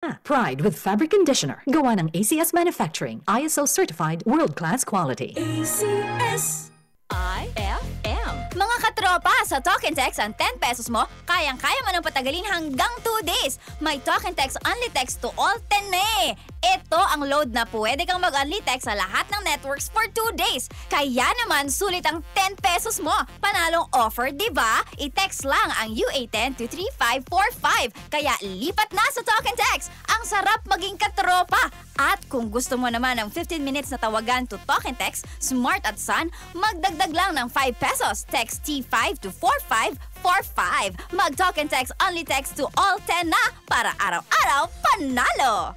Pride with fabric conditioner. Gawa ng ACS Manufacturing. ISO certified world-class quality. ACS. IFM. Mga katropa, sa Talk and Text ang 10 pesos mo, kayang-kaya mo nang patagalin hanggang 2 days. May Talk and Text Only Text to all 10 na eh. Ito ang load na pwede kang mag-only text sa lahat ng networks for 2 days. Kaya naman, sulit ang 10 pesos mo. Panalong offer, di ba? I-text lang ang UA10 to 3545. Kaya lipat na sa Talk and Text. Ang sarap maging katropa. At kung gusto mo naman ng 15 minutes na tawagan to Talk and Text, Smart at Sun, magdagdag lang ng 5 pesos. Text T5 to 4545. Mag-Talk and Text Only Text to all 10 na para araw-araw panalo!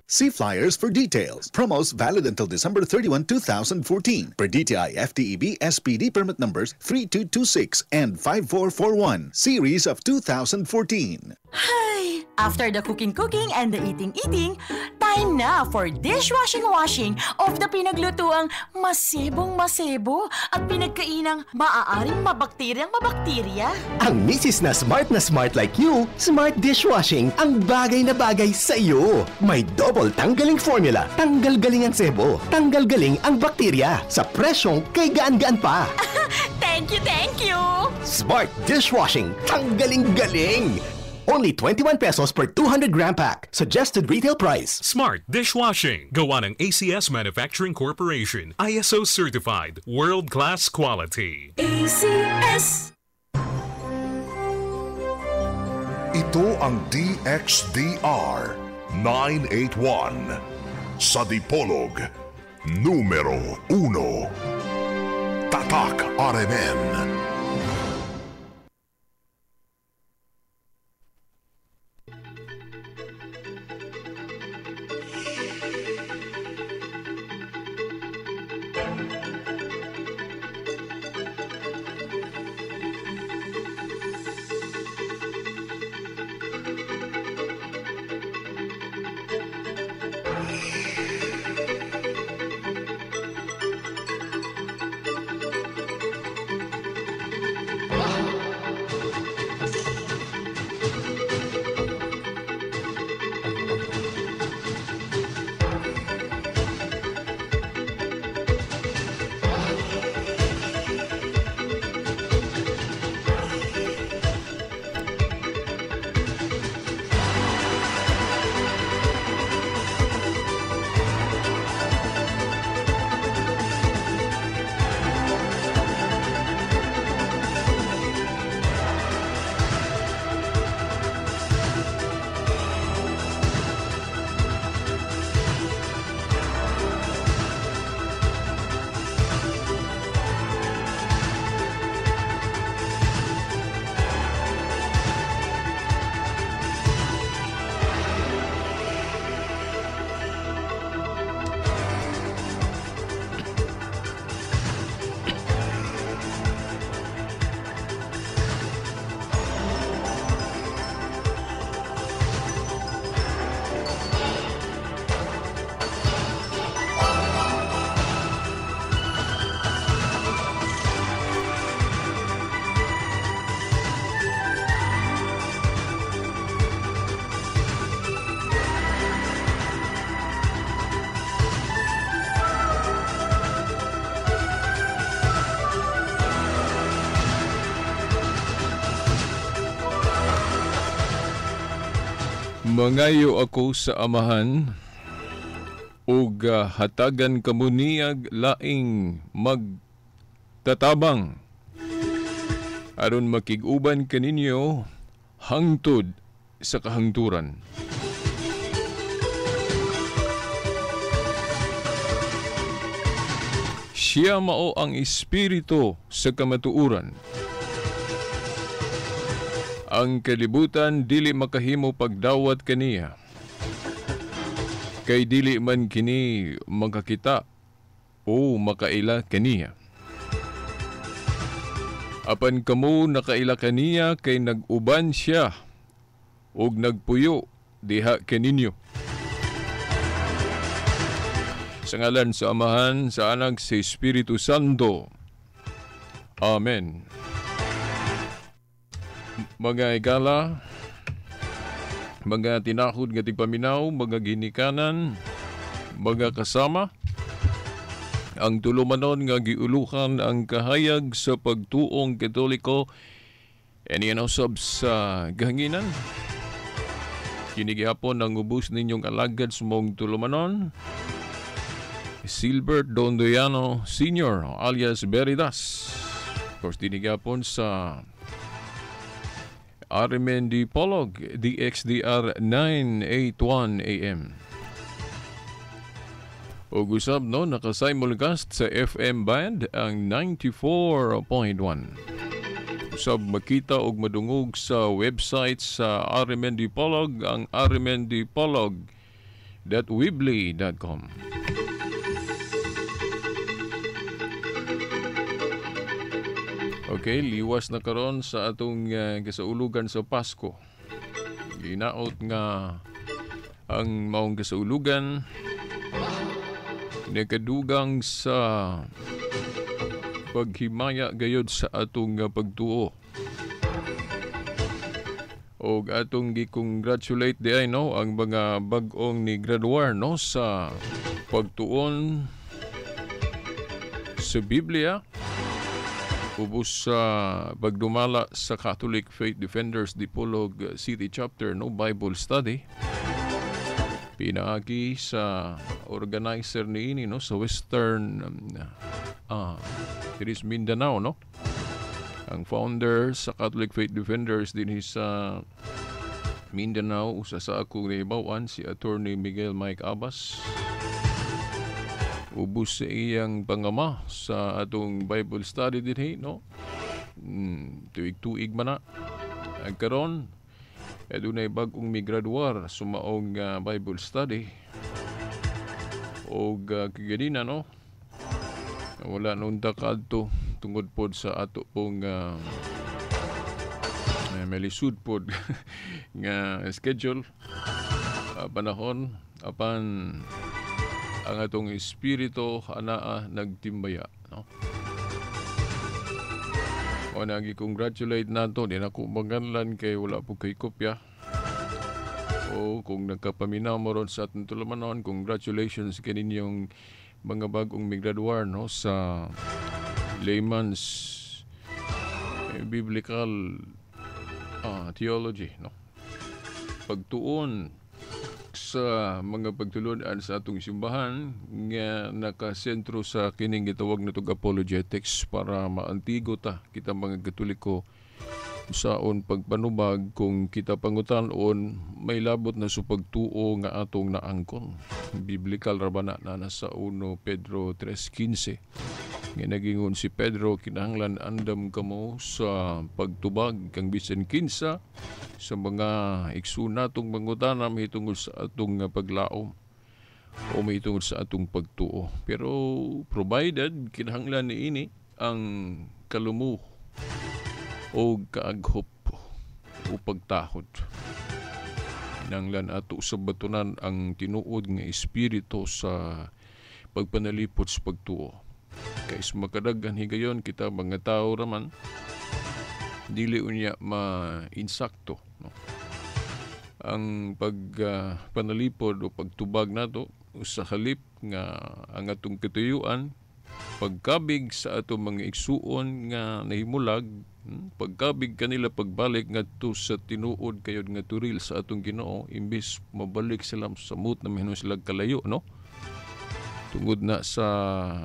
See flyers for details. Promos valid until December 31, 2014. Per DTI FTEB SPD permit numbers 3226 and 5441, series of 2014. Ay, after the cooking-cooking and the eating-eating, time na for dishwashing-washing of the pinaglutuang masebong masebo at pinagkainang maaaring mabakteryang mabakterya. Ang misis na smart like you, Smart Dishwashing ang bagay na bagay sa iyo. May double tanggaling formula, tanggal galing ang sebo, tanggal galing ang bakterya, sa presyong kay gaan-gaan pa. Thank you, thank you! Smart Dishwashing, tanggaling-galing! Only 21 pesos per 200 gram pack. Suggested retail price. Smart Dishwashing. Gawa ng ACS Manufacturing Corporation. ISO certified. World-class quality. ACS. Ito ang DXDR 981 sa Dipolog, numero 1. Tatak RMN. Mangayo ako sa Amahan ug hatagan kamo niyag laing magtatabang aron makig-uban kaninyo hangtod sa kahangturan. Siya mao ang espiritu sa kamatuoran. Ang kalibutan dili makahimo pagdawat kaniya, kay dili man kini makakita o makaila kaniya. Apan kamo nakaila kaniya kay nag-uban siya ug nagpuyo diha kaninyo. Sa ngalan sa Amahan, sa Anak, sa Espiritu Santo. Amen. Mga igala, Mga tinahod nga tigpaminaw, mga ginikanan, mga kasama, ang tulumanon nga giuluhan ang kahayag sa pagtuong Katoliko eniyan usab sa gahanginan. Kini gihapon ang ubos ninyong alagad sa mong tulumanon, Silbert Dondoyano Sr. alias Beridas. Of course, dinhi gihapon sa RMN Dipolog, DXDR 981 AM. Ug usab no, naka-simulcast sa FM band ang 94.1. Usab makita og madungog sa website sa RMN Dipolog ang rmndipolog.weebly.com. Okay, liwas na karon sa atong kasaulugan sa Pasko. Ginaot nga ang maong kasaulugan nakadugang sa paghimaya gayod sa atong pagtuo. Og atong gi-congratulate di ay no ang mga bag-ong ni graduar no sa pagtuon sa Biblia ubos sa pagdumala sa Catholic Faith Defenders Dipolog City Chapter no Bible Study pinaagi sa organizer niini no sa Western it is Mindanao no. Ang founder sa Catholic Faith Defenders dinhi sa Mindanao usa sa akong nahibaw-an si Attorney Miguel Mike Abbas. Ubos sa iyang pangama sa atong Bible study dinhi no. Tuig-tuig man na. Ang karon adunay bag-ong migraduar sa maong Bible study. Og kaganina no, wala nun ta kaadto tungod pod sa ato pong melisud pod nga schedule panahon apan ang atong espiritu anaa nagtimbaya no. O nagi-congratulate nato, di na ko maganlan kay wala po kay kopya. O kung nagkapaminaw mo ron sa atong tulumanon, congratulations kaninyong mga bagong migraduar no sa layman's biblical theology no. Pagtuon sa mga pagtulun-an sa atong simbahan nga nakasentro sa kining gitawag natong apologetics para maantigo ta kita mga Katoliko saon pagpanubag kung kita pangutan-on may labot na sa pagtuo nga atong naangkon. Biblical ra ba na nasa 1 Pedro 3:15 nga nagingon si Pedro, kinahanglan andam kamo sa pagtubag kang bisan kinsa sa mga igsoon natong mangutana mahitungod sa atong paglaom o mahitungod sa atong pagtuo. Pero provided kinahanglan niini ang kalumo o kaaghop o pagtahod. Kinahanglan ato sa batunan ang tinuod nga espiritu sa pagpanalipod sa pagtuo. Kaysa makadaghan higayon kita mga tao raman dili unya ma-insakto no? Ang pagpanalipod o pagtubag nato sa halip nga ang atong katuyuan pagkabig sa atong mga igsuon nga nahimulag, pagkabig kanila pagbalik ngadto sa tinuod kayod nga turil sa atong Ginoo imbis mabalik sila sa samot na mahimo sila kalayo no, tungod na sa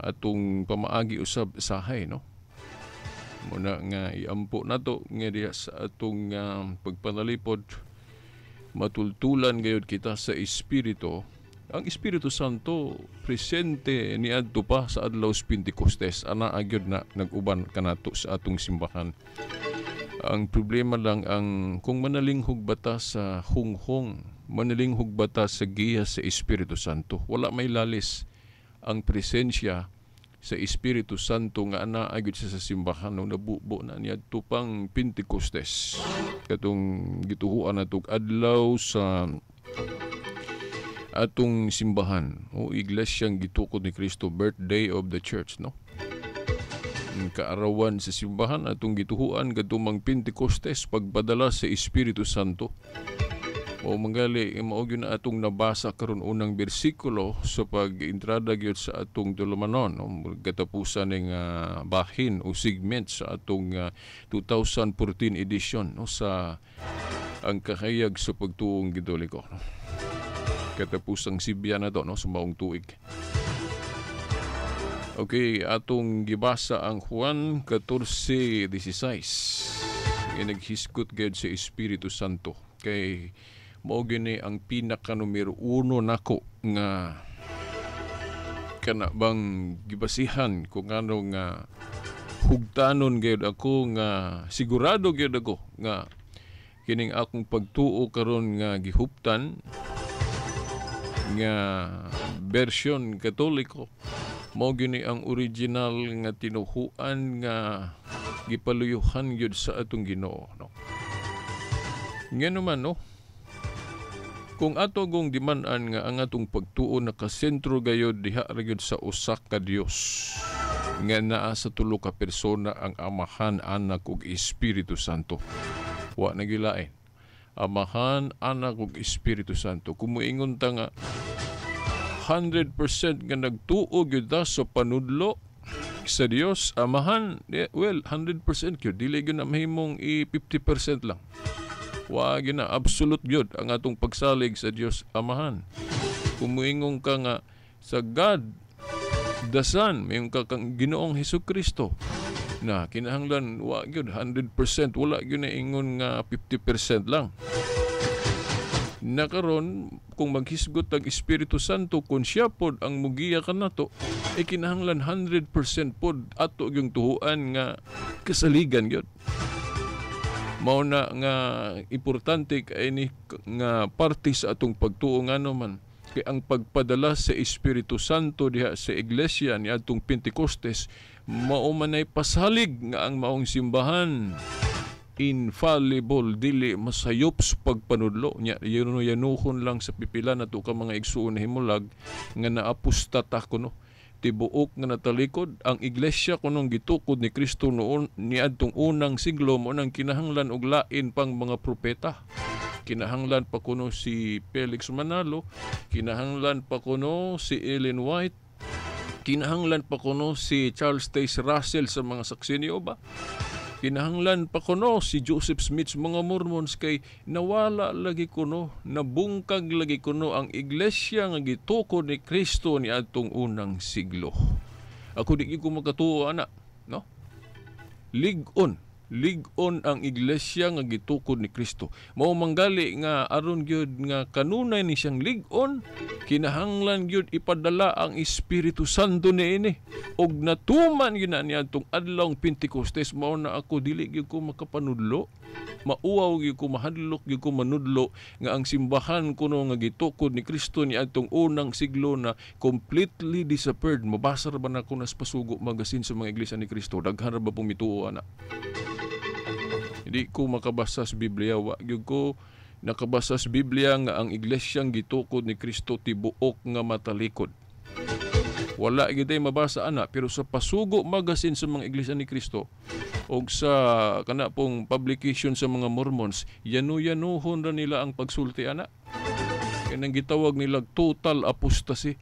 atong pamaagi usab sahay no. Muna nga iampo nato nga diha sa atong pagpanalipod matultulan gayud kita sa espiritu. Ang Espiritu Santo presente niadto pa sa adlaw sa Pentecostes. Ana agyod na nag-uban kanato sa atong simbahan. Ang problema lang ang kung manalinghog bata sa hunghong, manalinghog bata sa giya sa Espiritu Santo. Wala may lalis ang presensya sa Espiritu Santo nga ana agyod siya sa simbahan no nabubo na niadto pang Pentecostes. Katong gituhuan natog adlaw sa atong simbahan o iglesyang gitukod ni Kristo, birthday of the church no. Kaarawan sa simbahan atong gituhuan kadtumang Pentecostes, pagpadala sa Espiritu Santo. O manggali mao gyud na atong nabasa karon unang bersikulo sa pag-entrada gyud sa atong tulumanon, no? Katapusan ning bahin o segment sa atong 2014 edition, no, sa ang kahayag sa pagtuong Katoliko, no? Katapusang sibya na to, no, sa maong tuig. Okay, atong gibasa ang Juan 14:16. Nga naghisgot gyud sa Espiritu Santo kay mao gyud ang pinaka numero 1 nako nga kana bang gibasihan kung ano nga hugtanon gyud ako nga sigurado gyud ako nga kining akong pagtuo karon nga gihuptan nga version Katoliko mao gyud ang original nga tinuhuan nga gipaluyuhan gyud sa atong Ginoo, no. Ngano man, no, kung ato gong diman-an nga ang atong pagtuo nakasentro gayod diha ra gyud sa usa ka Dios nga naa sa tulo ka persona, ang Amahan, Anak ug Espiritu Santo. Wa na gilain. Amahan, Anak ug Espiritu Santo. Kung moingon ta nga 100% nga nagtuo gyud ta sa panudlo sa Dios Amahan, well, 100% gyud, dili gyud na mahimong i 50% lang. Wa gyud na, absolute gyud ang atong pagsalig sa Dios Amahan. Kung moingon ka nga sa God the Son, moingon ka kang Ginoong Hesukristo, na kinahanglan wa gyud 100%, wala gyud na ingon nga 50% lang. Nakaron kung maghisgot ang Espiritu Santo, kung siya pod ang mugiya kanato, e kinahanglan 100% pod ato gyung tuhuan nga kasaligan gyud. Mao na nga importante kay ni nga parte sa atong pagtuo, ngano man kay ang pagpadala sa Espiritu Santo diha sa iglesia ni adtong Pentecostes mao man ay pasalig nga ang maong simbahan infallible, dili masayop sa pagpanudlo nya. Yanuhon lang sa pipila nato ka mga igsuon na himulag nga naapostata kuno, tibuok nga natalikod ang iglesia kunong gitukod ni Kristo noon niadtong unang siglo. Mo nang kinahanglan og lain pang mga propeta. Kinahanglan pa kuno si Felix Manalo, kinahanglan pa kuno si Ellen White, kinahanglan pa kuno si Charles Taze Russell sa mga saksi ni Oba, kinahanglan pa kuno si Joseph Smith sa mga Mormons, kay nawala lagi kuno, nabungkag lagi kuno ang iglesia nga gitukod ni Kristo ni adtong unang siglo. Ako di ko makatuo ana, no? Lig-on ang iglesia nga gitukod ni Kristo. Mao manggali nga aron gyud nga kanunay ni siyang lig-on, kinahanglan gyud ipadala ang Espiritu Santo niini. Og natuman gyud na niya atong adlawng Pentecostes. Mao na ako dili gyud ko makapanudlo, mauaw gyud ko, mahadlok gyud ko manudlo nga ang simbahan kuno nga gitukod ni Kristo ni atong unang siglo na completely disappeared. Mabasa ra ba nako nas Pasugo Magazine sa mga iglesia ni Kristo? Daghan ra ba pong mituo ana? Hindi ko makabasa sa Biblia. Wa gyud ko nakabasa sa Biblia nga ang iglesyang gitukod ni Kristo tibuok nga matalikod. Wala gyud ay mabasa ana, pero sa Pasugo Magazine sa mga iglesia ni Kristo og sa kana pong publication sa mga Mormons, yanu-yanuhon ra nila ang pagsulti ana. Kanang gitawag nila total apostasy.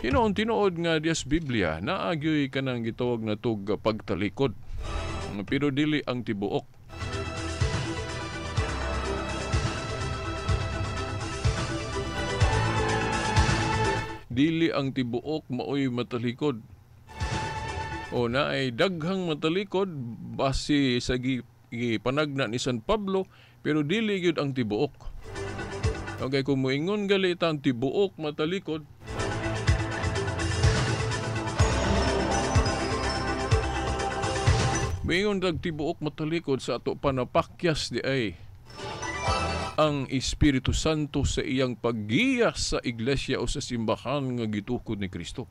Hinoon tinuod nga dias Biblia naa gyud kanang gitawag na tog pagtalikod, pero dili ang tibuok. Dili ang tibuok maoy matalikod. O na ay daghang matalikod base sa gipanagna ni San Pablo, pero dili gyud ang tibuok. Okay, kung moingon gali ang tibuok matalikod, moingon dag tibuok matalikod sa ato panapakyas di ay ang Espiritu Santo sa iyang paggiya sa iglesia o sa simbahan nga gitukod ni Kristo.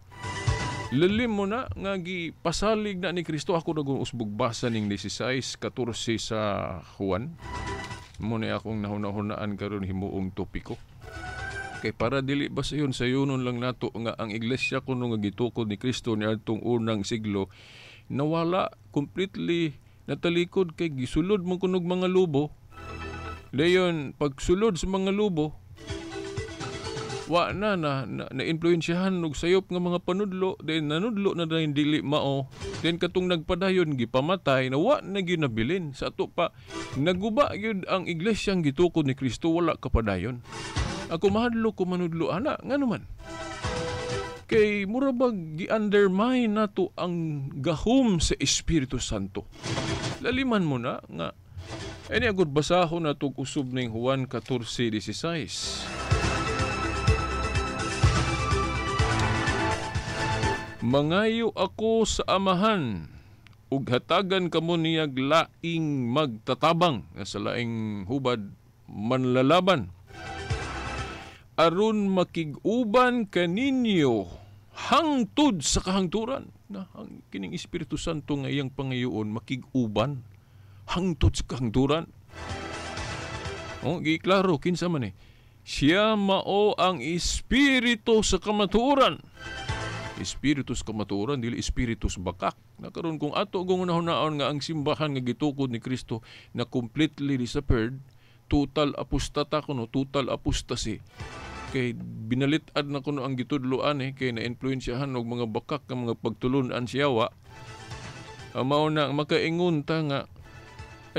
Lalim mo na nga gipasalig na ni Kristo. Ako nagong usbog basa ning 16:14 sa Juan. Muna akong nahuna-hunaan karon himuong topiko. Kay para dili ba sayon sayunon lang nato nga ang iglesia kuno nga gitukod ni Kristo niadtong unang siglo nawala completely, natalikod kay gisulod man kunog mga lobo. Dayon pagsulod sa mga lubo, wa na na, na, na-influensyahan og sayop nga mga panudlo, then nanudlo na dayon dili mao, then katong nagpadayon gipamatay na wa na gyud nabilin. Sa ato pa naguba gyud ang iglesyang gitukod ni Kristo, wala kapadayon. Ako mahadlok ko manudlo ana, ngano man? Kay mura bag gi-undermine nato ang gahom sa Espiritu Santo. Laliman mo na nga ani agud basahon nato usub ning Juan 14:16. Mangayo ako sa Amahan ug hatagan kamo niyag laing magtatabang, sa laing hubad manlalaban, aron makig-uban kaninyo hangtod sa kahangturan. Na ang kining Espiritu Santo nga iyang pangayoon makig-uban hangtod sa kahangturan. Oh, giklaro kinsa man eh. Siya mao ang Espiritu sa kamatuoran. Espiritu sa kamatuoran, dili espiritu sa bakak. Nakaron kung ato gungunahon nga ang simbahan nga gitukod ni Kristo na completely disappeared, total apostata kuno, total apostasy. Kay binalit-ad na kuno ang gitudloan eh, kay na-influensyahan og mga bakak nga mga pagtulun-an siyawa. Mao na makaingon ta nga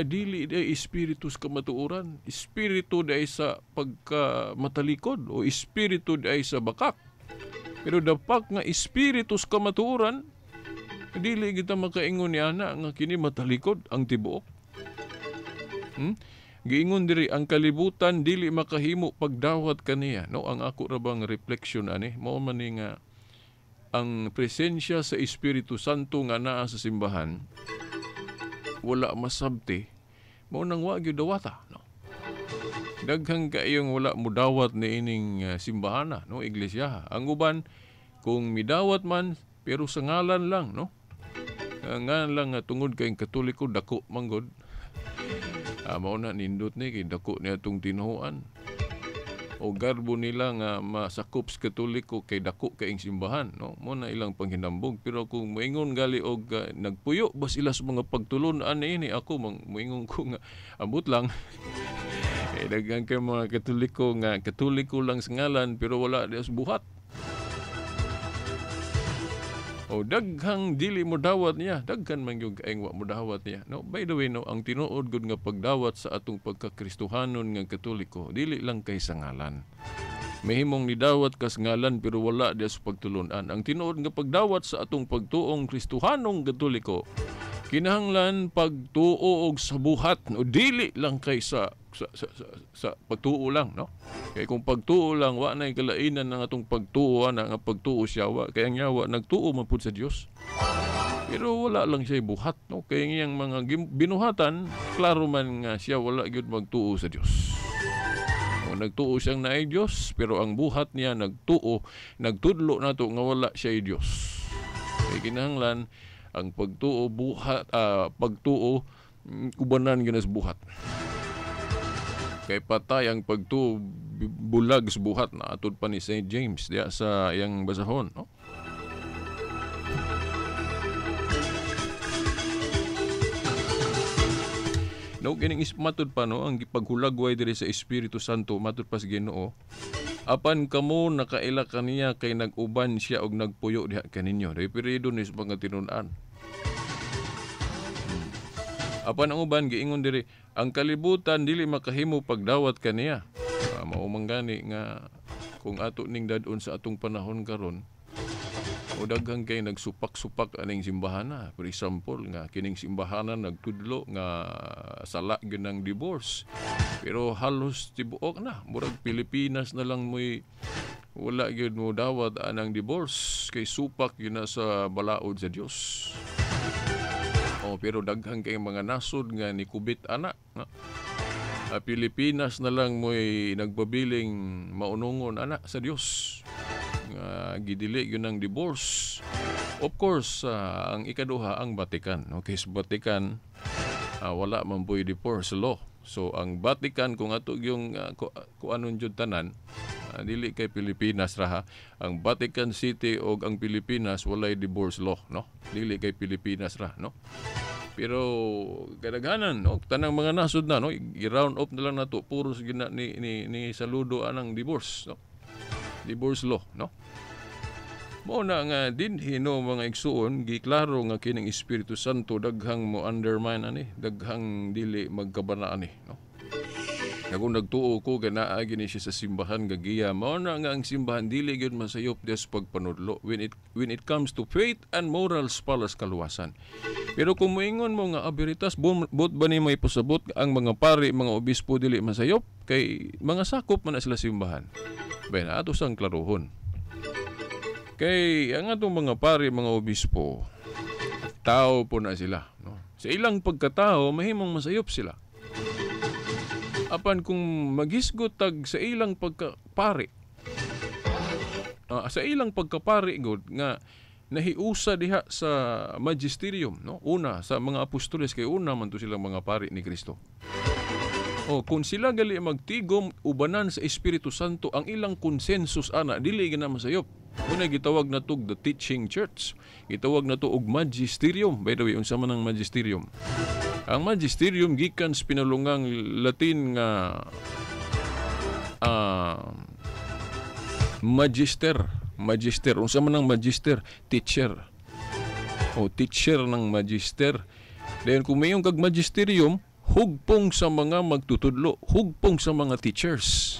dili day espiritu sa kamatuoran, espiritu day sa pagkamatalikod o espiritu day sa bakak. Pero dapak nga espiritu sa kamatuoran, dili kita makaingon ni ana nga kini matalikod ang tibuok. Giingon diri ang kalibutan dili makahimo pagdawat kaniya. No, ang ako ra bang reflection ani, mao man ni nga ang presensya sa Espiritu Santo nga naa sa simbahan wala masabti, mao nang wa gyud dawata, no. Daghang kaayong wala mudawat ni ining simbahana, no, iglesia. Ang uban kung midawat man pero sa ngalan lang, no. Ang ngalan lang nga tungod kay Katoliko dako manggod. Mao na nindot ni kay dako ni atong tinuoan. O garbo nila nga masakop sa Katoliko kay dako kaing simbahan, no. Mo na ilang panghinambog. Pero kung moingon gali og nagpuyo ba sila sa mga pagtulon-an niini, ako moingon ko nga ambot lang. Daghan kay mga Katoliko nga Katoliko lang sa ngalan pero wala di sa buhat. O daghang dili mo dawat niya, daghan man gyud kaayong wa mo dawat niya. No, by the way, no, ang tinuod gud nga pagdawat sa atong pagkakristohanon nga Katoliko, dili lang kay sa ngalan. Mahimong nidawat ka sa ngalan pero wala di sa pagtulun-an. Ang tinuod nga pagdawat sa atong pagtuong Kristohanong Katoliko, kinahanglan pagtuo og sa buhat, no, dili lang kay sa pagtuo lang, no. Kay kung pagtuo lang, wa nay kalainan ng atong pagtuo ana nga pagtuo siya wa kay ang yawa nagtuo man pud sa Dios. Pero wala lang siya buhat, no. Kay iyang mga binuhatan, klaro man nga siya wala gyud magtuo sa Dios. O, nagtuo siyang naay Dios, pero ang buhat niya nagtuo, nagtudlo nato nga wala siya Dios. Kay kinahanglan ang pagtuo buhat, pagtuo ubanan gyud sa buhat. Kay patay ang pagtuo bulag sa buhat na atod pa ni St. James diya sa iyang basahon, no? No, kining matud pa, no, ang gipaghulagway diri sa Espiritu Santo matud pa sa Ginoo. Apan kamo nakaila kaniya kay nag-uban siya og nagpuyo diha kaninyo. Referido ni sa mga tinun-an. Apan ang uban giingon diri ang kalibutan dili makahimo pagdawat kaniya. Mao man gani nga kung ato ning dad-on sa atong panahon karon, o daghang kay nagsupak-supak aning simbahana. For example, nga kining simbahana nagtudlo nga sala gyud ng divorce. Pero halos tibuok na, murag Pilipinas na lang moy wala gyud mo dawat anang divorce kay supak gyud na sa balaod sa Dios. Oh, pero daghang kay mga nasod nga ni kubit ana, no? Pilipinas na lang mo'y nagpabiling maunungon ana sa Dios nga gidili gyud ang divorce. Of course, ang ikaduha ang Vatican. Okay, sa Vatican wala man po'y divorce law. So ang Vatican kung ato yung kuanon jud tanan, dili kay Pilipinas ra ha. Ang Vatican City og ang Pilipinas walay divorce law, no? Dili kay Pilipinas ra, no? Pero kadaghanan, no, tanang mga nasod na, no, i-round up na lang nato, puros gina ni saludo anang divorce, no? Divorce law, no? Mao na nga dinhi, no, mga igsuon, giklaro nga kining Espiritu Santo daghang mo undermine ani, daghang dili magkabana ani, no? Nga kung nagtuo ko kay naa gini siya sa simbahan gagiya, mao na nga ang simbahan dili gyud masayop des pagpanudlo when it comes to faith and morals para sa kaluwasan. Pero kung moingon mo nga abiritas bot ba ni may pasabot ang mga pari, mga obispo dili masayop kay mga sakop man na sila simbahan. Ben ato sang klarohon. Kay ang atong mga pari, mga obispo, tao po na sila, no? Sa ilang pagkatao, mahimong masayop sila. Apan kung maghisgot tag sa ilang pagkapari, sa ilang pagkapari gud nga nahiusa diha sa magisterium, no? Una sa mga apostoles, kay una man to silang mga pari ni Kristo. O kung sila gali magtigom ubanan sa Espiritu Santo, ang ilang consensus ana dili gina masayop. Una gitawag na tog the teaching church. Gitawag na to og magisterium. By the way, unsa man ang magisterium? Ang magisterium gikan sa pinulungang Latin nga magister. Magister. Unsa man ang magister? Teacher. O teacher ng magister. Then kung mayon kag magisterium, hugpong sa mga magtutudlo, hugpong sa mga teachers.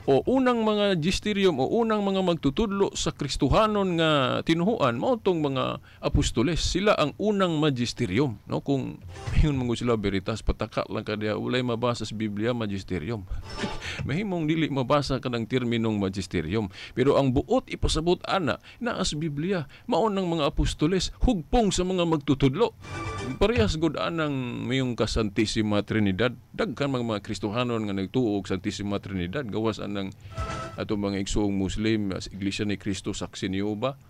O unang mga magisterium o unang mga magtutudlo sa Kristohanon nga tinuhuan mao tong mga apostoles. Sila ang unang magisterium, no? Kung mayon man sila veritas, pataka lang ka diha, walay mabasa sa Biblia magisterium. Mahimong dili mabasa kanang terminong magisterium, pero ang buot ipasabot ana naa sa Biblia, mao nang mga apostoles, hugpong sa mga magtutudlo. Parehas gud anang mayong ka Santissima Trinidad. Daghan mga Kristohanon nga nagtuo og Santissima Trinidad gawas anang atong mga igsuong Muslim sa Iglesia ni Cristo Saksi ni Jehova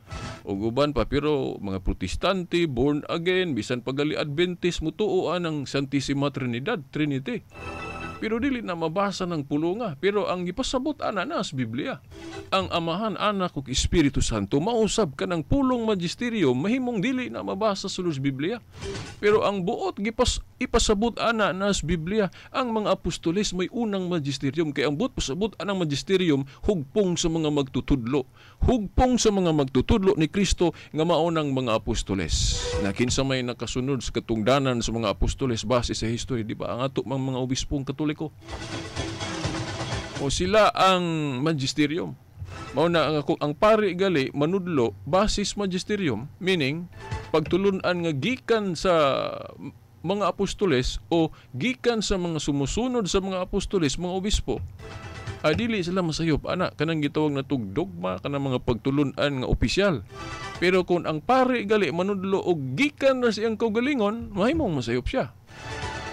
ug uban pa, pero mga Protestante, born again, bisan pagali Adventist, mutuo anang Santissima Trinidad, Trinity. Pero dili na mabasa ng pulunga. Pero ang gipasabot ana na sa Biblia. Ang Amahan, Anak ug Espiritu Santo, mausab ka ng pulong magisterium, mahimong dili na mabasa sa Biblia. Pero ang buot ipasabot ana na sa Biblia, ang mga apostoles may unang magisterium, kay ang buot pasabot anang magisterium, hugpong sa mga magtutudlo. Hugpong sa mga magtutudlo ni Kristo nga maunang mga apostoles. Na kinsa may nakasunod sa katungdanan sa mga apostoles base sa history, di ba ang ato mang mga obispong Katoliko? O sila ang magisterium. Mao na ang ako ang pari gali manudlo basis magisterium, meaning pagtulunan nga gikan sa mga apostoles o gikan sa mga sumusunod sa mga apostoles, mga obispo. Dili sila masayop ana kanang gitawag na tug dogma, kanang mga pagtulunan nga opisyal. Pero kung ang pari gali manudlo og gikan na siyang kaugalingon, mahimong masayop siya.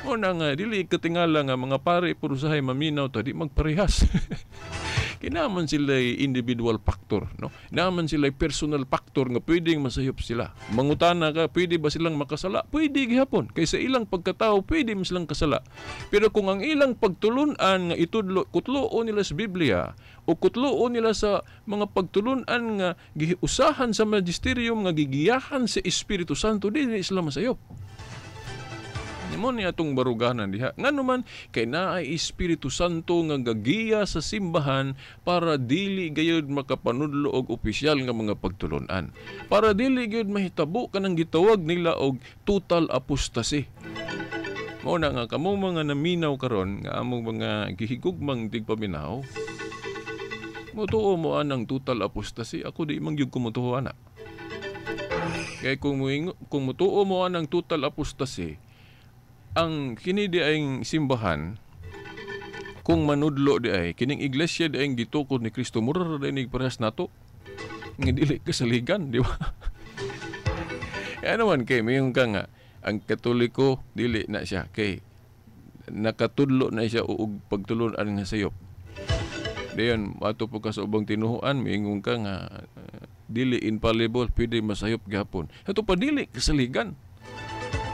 O na nga dili katingala nga mga pare puro usahay maminaw ta di magparehas. Kinaman sila individual factor, no? Naman sila personal factor nga pwedeng masayop sila. Mangutana ka, pwede ba silang makasala? Pwede gihapon. Kay sa ilang pagkatao, pwede man silang kasala. Pero kung ang ilang pagtulunan nga itudlo, kutloon nila sa Biblia o kutloon nila sa mga pagtulunan nga giusahan sa magisterium nga gigiyahan sa Espiritu Santo, di sila masayop. Mo ni atong baruganan diha. Ngano man kay naay Espiritu Santo nga gagiya sa simbahan para dili gayud makapanudlo og opisyal nga mga pagtulunan. Para dili gayud mahitabo kanang gitawag nila og total apostasy. Mao na nga kamo mga naminaw karon nga among mga gihigugmang tigpaminaw, mutuo mo anang total apostasy? Ako di man gyud ko mutuo ana. Kay kung mutuo mo anang total apostasy, ang kini di ay simbahan kung manudlo di ay kining iglesia di ay gitukod ni Kristo, mura ra di ni parehas nato nga dili kasaligan, di ba? Kaya naman kay mayon ka nga ang Katoliko dili na siya kay nakatudlo na siya og pagtulunan nga sayop. Dayon ato po ka sa ubang tinuhuan, miingon ka nga dili infallible, pwede masayop gihapon. Ato pa dili kasaligan.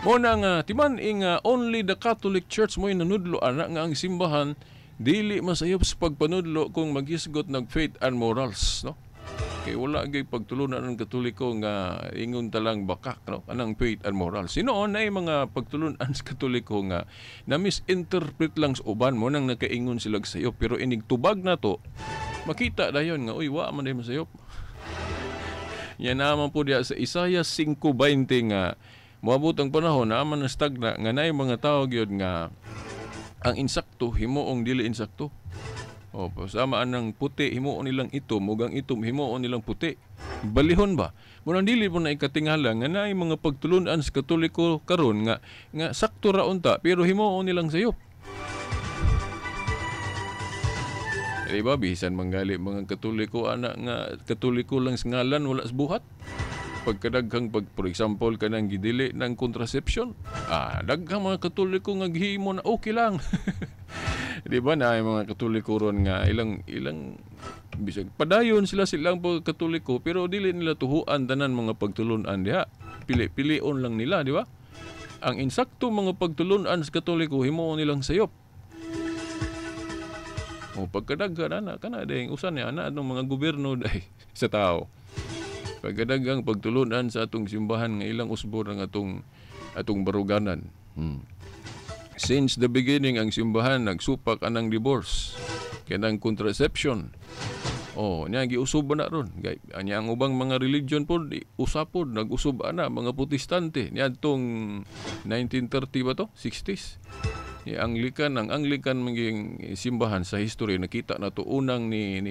Mo na nga timan nga only the Catholic Church mo'y nanudlo ana nga ang simbahan dili masayop sa pagpanudlo kung maghisgot ng faith and morals, no? Kay wala gyud pagtulunan ng Katoliko nga ingon talang bakak, no, anang faith and moral. Sinoon ay mga pagtulunan sa Katoliko nga na misinterpret lang sa uban mo nang nakaingon sila sayop, pero inig tubag na to makita dayon nga uy wa man day masayop. Yan naman po diya sa Isaiah 5:20 nga moabot ang panahon na man stagna nga naay mga tawo gyud nga ang insakto himuong dili insakto. O, sama anang puti himuon nilang itom ug ang itom himuon nilang puti. Balihon ba? Munang dili po na ikatingala nga naay mga pagtulunan sa Katoliko karon nga nga sakto ra unta pero himuon nilang sayop. Di ba bisan manggali mga Katoliko ana nga Katoliko lang sa ngalan wala sa buhat. Pagkadaghang pag for example kanang gidili ng contraception, daghang mga Katoliko nga gihimo na okay lang. Di ba na ay mga Katoliko ron nga ilang ilang bisag padayon sila silang pagkatoliko pero dili nila tuhuan tanan mga pagtulunan diha. Pili-pilion lang nila, di ba? Ang insakto mga pagtulunan sa Katoliko himuon nilang sayop. O pagkadaghan ana kana dayng usan ni ana atong mga gobyerno day sa tao. Pagkadaghang pagtulunan sa atong simbahan nga ilang usbor ang atong baruganan. Since the beginning ang simbahan nagsupak anang divorce, kanang contraception. Oh, nya giusub na ron. Anya ang ubang mga religion pod usapod nag-usub ana mga Protestante niadtong 1930 ba to? 60s. Ni Anglican, ang Anglican maging simbahan sa history nakita na to unang ni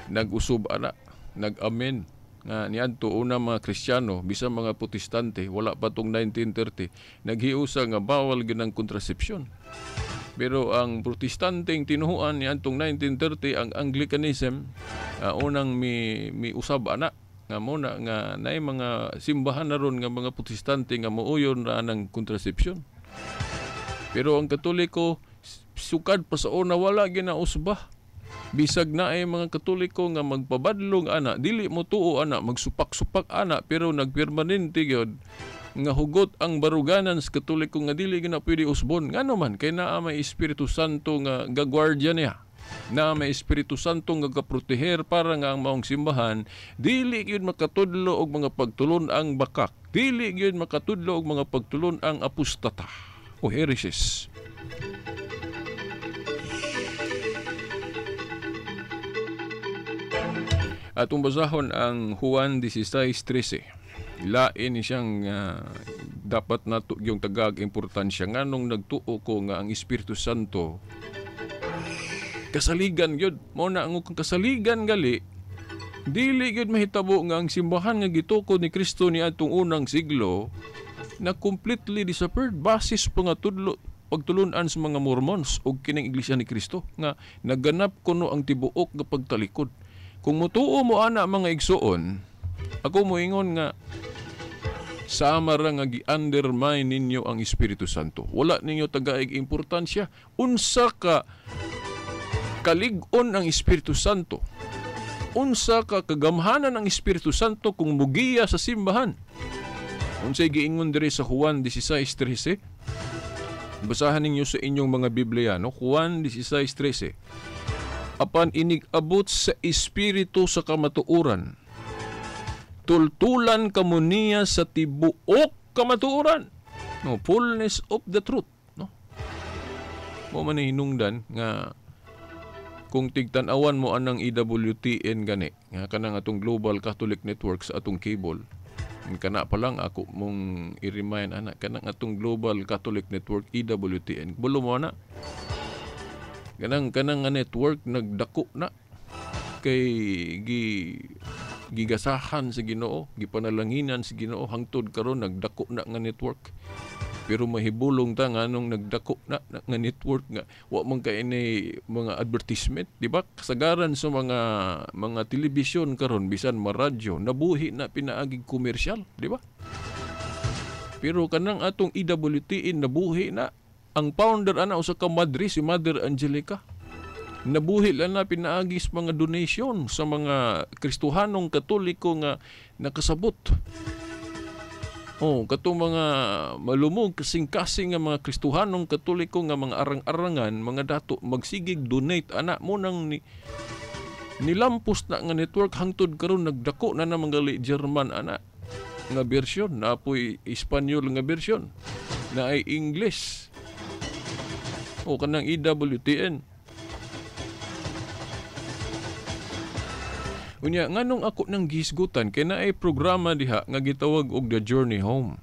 nag-usub ana, nag-amen nga niadto una mga Kristiyano bisan mga Protestante wala pa tong 1930 naghiusa nga bawal gyud ang contraception. Pero ang Protestanteng tinuhuan niadtong 1930 ang Anglicanism unang mi usab ana nga muna nga naay mga simbahan na ron nga mga Protestante nga muuyon ra ang contraception. Pero ang Katoliko sukad pa sa una wala ginausba. Bisag na ay mga Katoliko nga magpabadlong ana, dili mo tuo ana, magsupak-supak ana, pero nagpermanente gyud nga hugot ang baruganan sa Katoliko nga dili gyud na pwede usbon. Ngano man kay naa may Espiritu Santo nga gagwardiya niya. Naa may Espiritu Santo nga gaproteher para nga ang maong simbahan dili gyud makatudlo og mga pagtulon ang bakak, dili gyud makatudlo og mga pagtulon ang apostata o heresies. Atong basahon ang Juan 16:13. Lain siyang dapat nato yung tagag importansya nganong nagtuo ko nga ang Espiritu Santo kasaligan gyud. Mao na ang kasaligan gali dili gyud mahitabo nga ang simbahan nga gitukod ni Kristo niadtong unang siglo na completely disappeared basis pa nga tudlo pagtulunan sa mga Mormons og kining Iglesia ni Kristo nga naganap kuno ang tibuok nga pagtalikod. Kung mutuo mo ana mga igsuon, ako moingon nga sama ra nga gi-undermine ninyo ang Espiritu Santo. Wala ninyo tagaig importansya. Unsa ka kalig-on ang Espiritu Santo? Unsa ka kagamhanan ang Espiritu Santo kung mugiya sa simbahan? Unsay giingon diri sa Juan 16:13? Basahan ninyo sa inyong mga Biblia, no? Juan 16:13. Apan inig-abot sa Espiritu sa kamatuoran, tultulan kamo niya sa tibuok kamatuoran. No, fullness of the truth, no? Mo man hinungdan nga kung tigtan-awan mo anang EWTN gani nga kanang atong Global Catholic Network sa atong cable. Kana pa lang ako mong i-remind ana kanang atong Global Catholic Network EWTN. Bulo mo ana. Kanang nga network nagdako na kay gigasahan sa Ginoo, gipanalanginan sa Ginoo hangtod karon nagdako na nga network. Pero mahibulong ta nganong nagdako na nga network nga wa man kay ini mga advertisement, di ba? Kasagaran sa mga telebisyon karon bisan maradyo nabuhi na pinaagig komersyal, di ba? Pero kanang atong EWTN nabuhi na. Ang founder ana usa ka madre si Mother Angelica. Nabuhi lang na pinaagis mga donation sa mga Kristohanong Katoliko nga nakasabot. Oh, katong mga malumog kasing-kasing nga mga Kristohanong Katoliko nga mga arang-arangan, mga dato magsigig donate ana mo nang ni Nilampos na nga network hangtod karon nagdako na naman gali German ana nga version, napoy Espanyol nga version, na ay English o kanang EWTN. Unya nganong ako nang gihisgutan kay naay programa diha nga gitawag og The Journey Home.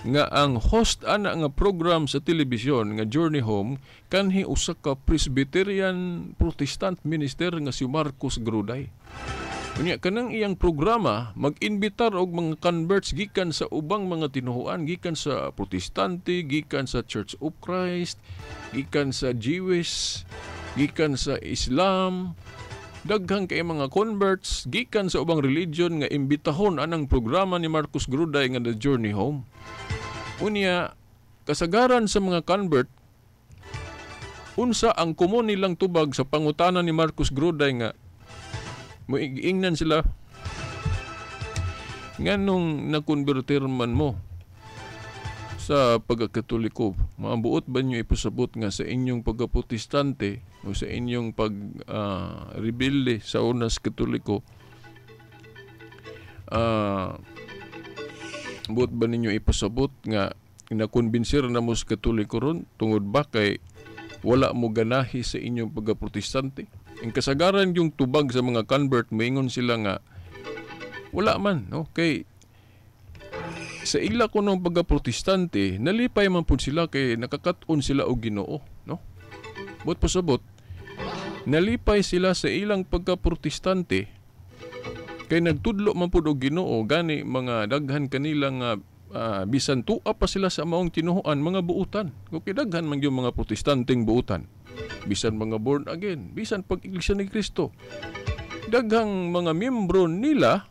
Nga ang host ana nga program sa telebisyon nga Journey Home kanhi usa ka Presbyterian Protestant minister nga si Marcos Gruday. Unya kanang iyang programa mag-imbitar og mga converts gikan sa ubang mga tinuhuan, gikan sa Protestante, gikan sa Church of Christ, gikan sa Jewish, gikan sa Islam. Daghan kay mga converts gikan sa ubang religion nga imbitahon anang programa ni Marcos Gruday nga The Journey Home. Unya kasagaran sa mga convert, unsa ang komon nilang tubag sa pangutana ni Marcos Gruday nga moingnan sila, nganong nakonvertir man mo sa pagkakatoliko, mabuot ba niyo ipasabot nga sa inyong pagkaprotestante o sa inyong pag-rebelde sa unas Katoliko, buot ba ninyo ipasabot nga nakonbinsir na mo sa Katoliko ron tungod ba kay wala mo ganahi sa inyong pagkaprotestante? Ang kasagaran yung tubag sa mga convert, maingon sila nga wala man, no? Kay sa ila ko ng pagka-protestante, nalipay man po sila kay nakakaton sila og Ginoo, no? But pasabot, nalipay sila sa ilang pagka-protestante kay nagtudlo man pud og Ginoo, gani mga daghan kanila nga bisan tua pa sila sa maong tinuhuan, mga buutan. Okay, daghan man yung mga protestanteng buutan. Bisan mga born again, bisan pag Iglesia ni Kristo. Daghang mga miyembro nila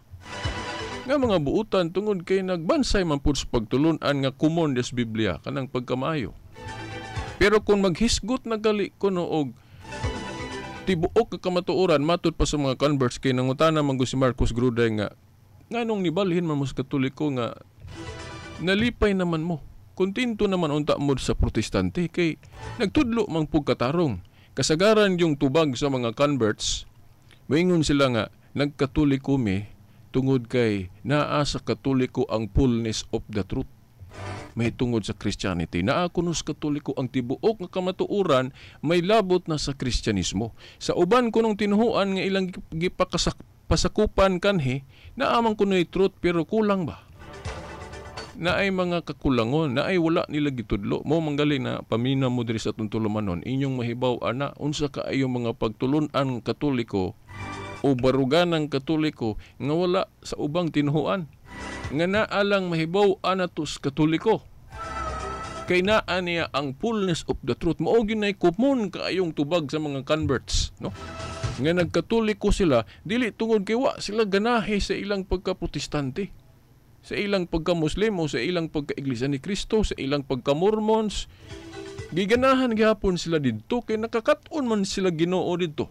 nga mga buutan tungod kay nagbansay man pud sa pagtulun-an nga kumon des Biblia kanang pagkamaayo. Pero kung maghisgot na gali kuno og tibuok ka kamatuoran matud pa sa mga converts kay nangutana man si Marcos Gruday nga nganong nibalhin man mo sa Katoliko nga nalipay naman mo, kontento naman unta mo sa Protestante kay nagtudlo man pug katarong. Kasagaran yung tubag sa mga converts, moingon sila nga nagkatoliko mi tungod kay naa sa Katoliko ang fullness of the truth. May tungod sa Christianity. Naa kuno sa Katoliko ang tibuok nga kamatuoran may labot na sa Kristyanismo. Sa uban kunong tinuhuan nga ilang gipasakupan kanhi, naa man kuno'y truth pero kulang ba? Naay mga kakulangon, naay wala nila gitudlo. Mo manggali na pamina mo diri sa atong tulumanon, inyong mahibaw ana unsa kaayo mga pagtulun-an Katoliko o baruganang Katoliko nga wala sa ubang tinuhuan, nga naa lang mahibaw ana to sa Katoliko. Kay naa niya ang fullness of the truth. Mao gyud nay common kaayong tubag sa mga converts, no? Nga nagkatoliko sila dili tungod kay wa sila ganahe sa ilang pagka-protestante, sa ilang pagka-Muslimo, sa ilang pagka-Iglesia ni Kristo, sa ilang pagka-Mormons. Giganahan gihapon sila didto kay nakakaton man sila Ginoo didto.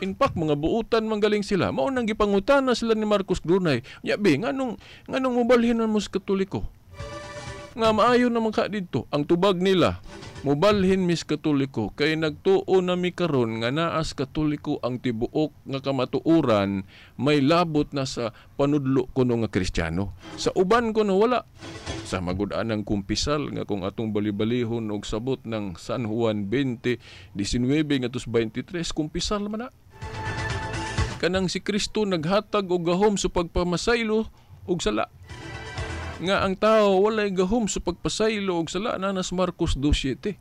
In fact, mga buutan manggaling sila. Mao nang gipangutana sila ni Marcos Grunay. Nya be, nganong mobalhin man mo sa Katoliko? Nga maayo naman ka didto. Ang tubag nila, mobalhin mis Katoliko kay nagtuo na mi karon nga naas Katoliko ang tibuok nga kamatuoran may labot na sa panudlo kuno nga Kristiyano. Sa uban kuno wala. Sa magud-an ang kumpisal nga kung atong balibalihon og sabot ng San Juan 20:19 ngadto 23, kumpisal man na. Kanang si Kristo naghatag og gahom sa pagpamasaylo og sala. Nga ang tao walay gahom sa pagpasaylo og sala na nas Marcos 2:7.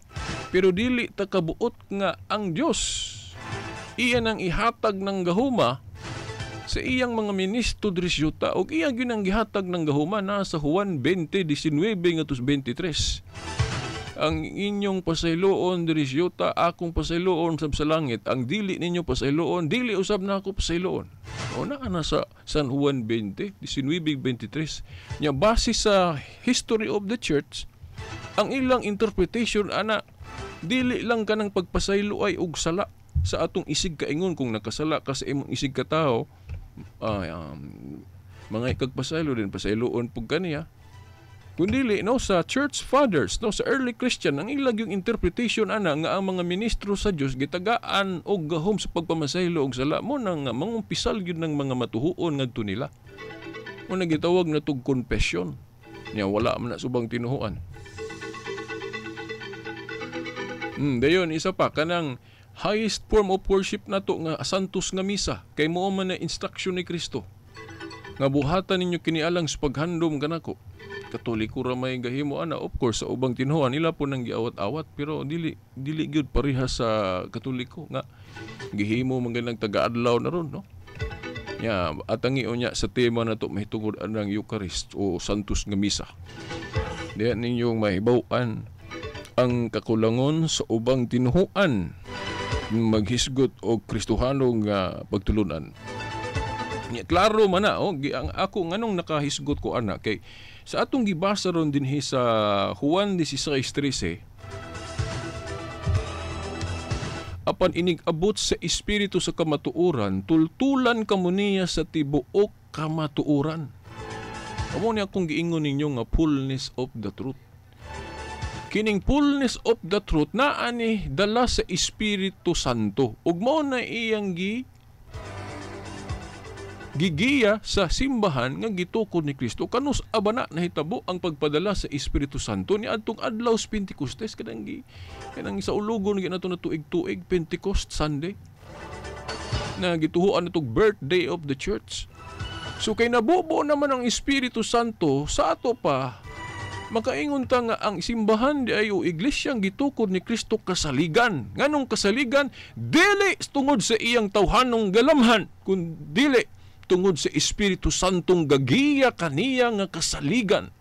Pero dili ta kabuot nga ang Dios iya nang ihatag ng gahuma sa iyang mga ministro diri sa yuta, og iya gyud ang gihatag ng gahuma na sa Juan 20:19 ngadto 23. Ang inyong pasayloon diri sa yuta, akong pasayloon sab sa langit. Ang dili ninyo pasayloon, dili usab na ako pasayloon. O naa na sa San Juan 20:19-23. Nya base sa history of the church, ang ilang interpretation ana dili lang kanang pagpasaylo ay og sala sa atong isig kaingon. Kung nakasala ka sa imong isig katawo, mga ikagpasaylo din pasayloon pug kaniya. Kundili no sa Church Fathers, no, sa early Christian, ang ilag yung interpretation ana nga ang mga ministro sa Dios gitagaan og gahom sa pagpamasaylo og sala, mo nang mangumpisal gyud ng mga matuhuon ngadto nila. Mo na gitawag na tug confession. Nya wala man na subang tinuhuan. Dayon isa pa kanang highest form of worship nato nga santos nga misa kay mao man na instruction ni Kristo. Nga buhatan ninyo kini alang sa paghandom kanako. Katoliko ra may gahimo ana, of course sa ubang tinuhuan nila po nang giawat-awat, pero dili dili gyud pareha sa Katoliko nga gihimo man ganang taga-adlaw na ron, no. Nya atangi unya sa tema nato mahitungod anang Eucharist o santos nga misa. Diyan ninyong mahibaw-an ang kakulangon sa ubang tinuhuan maghisgot og Kristohano nga pagtulunan. Nya klaro man na, oh, ang ako nganong nakahisgot ko ana kay sa atong gibasa ron dinhi sa Juan 16:13, apan inig-abot sa Espiritu sa kamatuoran, tultulan kamo niya sa tibuok kamatuoran. Amo ni akong giingon ninyo nga fullness of the truth. Kining fullness of the truth naa ni dala sa Espiritu Santo ug mao na iyang gigiya sa simbahan nga gitukod ni Kristo. Kanus abana nahitabo ang pagpadala sa Espiritu Santo ni adtong adlaw sa Pentecostes, kanang kanang sa ulugon gyud nato na tuig-tuig Pentecost Sunday na gituhuan natog birthday of the church. So kay nabubo naman ang Espiritu Santo sa ato pa, makaingon ta nga ang simbahan di ay o iglesyang gitukod ni Kristo kasaligan. Nganong kasaligan? Dili tungod sa iyang tawhanong galamhan, kun dili tungod sa Espiritu Santong gagiya kaniya nga kasaligan.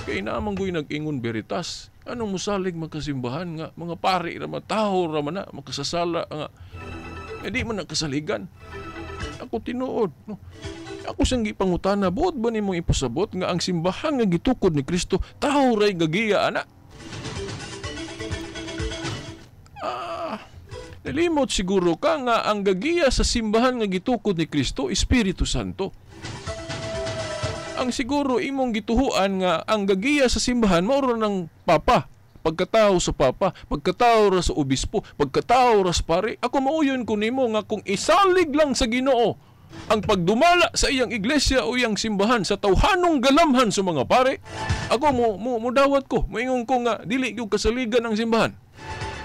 Kay naman ko'y nag-ingon veritas. Anong musalig magkasimbahan nga mga pari ra man, tawo ra man na, makasasala nga. Eh, di man nakasaligan. Ako tinuod, no? Ako siyang gipangutana, buot ba nimong ipasabot nga ang simbahan nga gitukod ni Kristo tawo ray gagiya ana? Nalimot siguro ka nga ang gagiya sa simbahan nga gitukod ni Kristo Espiritu Santo. Ang siguro imong gituhuan nga ang gagiya sa simbahan mao ra ng papa, pagkatao sa papa, pagkatao ra sa obispo, pagkatao ra sa pare. Ako mauyon ko nimo nga kung isalig lang sa Ginoo ang pagdumala sa iyang iglesia o iyang simbahan sa tawhanong galamhan sa mga pare, ako mo dawat ko, moingon ko nga dili gyud kasaligan ang simbahan.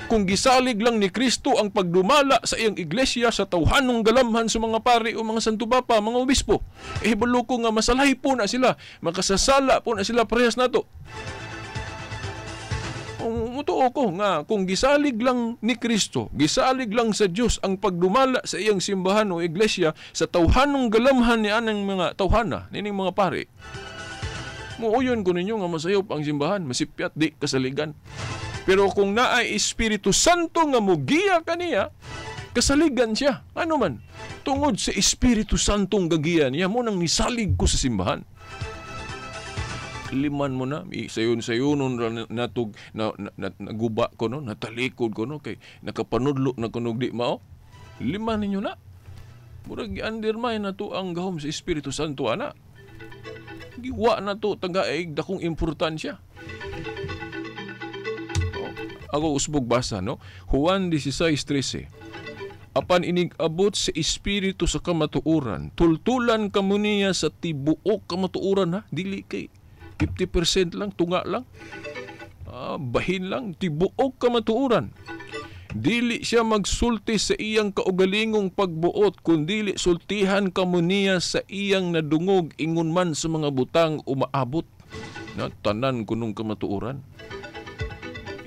Kung gisalig lang ni Kristo ang pagdumala sa iyang iglesia sa tawhanong galamhan sa mga pare o mga santo papa, mga obispo, eh hibalo ko nga masalahi po na sila, makasasala po na sila parehas nato. Mutuo ko nga kung gisalig lang ni Kristo, gisalig lang sa Dios ang pagdumala sa iyang simbahan o iglesia sa tawhanong galamhan ni anang mga tawhana, nining mga pare, muuyon ko ninyo nga masayop ang simbahan, masipyat di kasaligan. Pero kung naay Espiritu Santo nga mugiya kaniya, kasaligan siya. Ano man? Tungod sa Espiritu Santong gagiya niya, mo nang nisalig ko sa simbahan. Liman mo na, sayon-sayonon natug na, na, na, naguba ko no, natalikod ko no, kay nakapanudlo na kunog di mao. Liman ninyo na. Murag gi-undermine na to ang gahom sa Espiritu Santo ana. Giwa na to tagaig dakong importansya. Ako usbog basa no. Juan 16:13. Apan inig-abot sa Espiritu sa kamatuoran, tultulan kamo niya sa tibuok kamatuoran ha, dili kay 50% lang, tunga lang, bahin lang, tibuok kamatuoran. Dili siya magsulti sa iyang kaugalingong pagbuot, kundili sultihan kamo niya sa iyang nadungog ingon man sa mga butang umaabot. Na tanan kunong kamatuoran.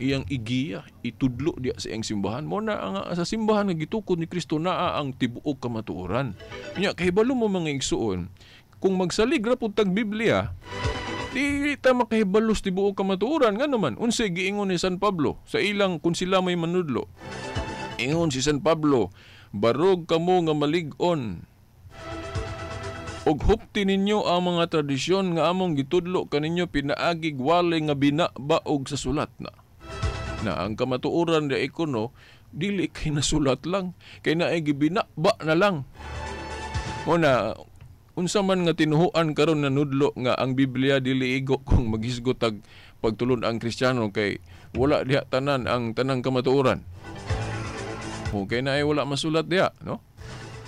Iyang igiya, itudlo diya sa iyang simbahan. Mo na ang sa simbahan nga gitukod ni Kristo naa ang tibuok kamatuoran. Nya kahibalo mo mga igsuon, kung magsalig ra pud tag Biblia, di ta makahibalo sa tibuok kamatuoran. Ngano man, unsay giingon ni San Pablo sa ilang kung sila may manudlo. Ingon si San Pablo, barog kamo nga malig-on og hupti ninyo ang mga tradisyon nga among gitudlo kaninyo pinaagig walay nga binabaog sa sulat na. Na ang kamatuoran di ikuno dili kay nasulat lang, kay naay gibinaba na lang. Una Unsa man nga tinuhuan karon na nudlo nga ang Biblia dili igo kung maghisgot ag pagtulon ang Kristiyano kay wala diha tanan ang tanang kamatuoran. Okay na ay wala masulat diha, no?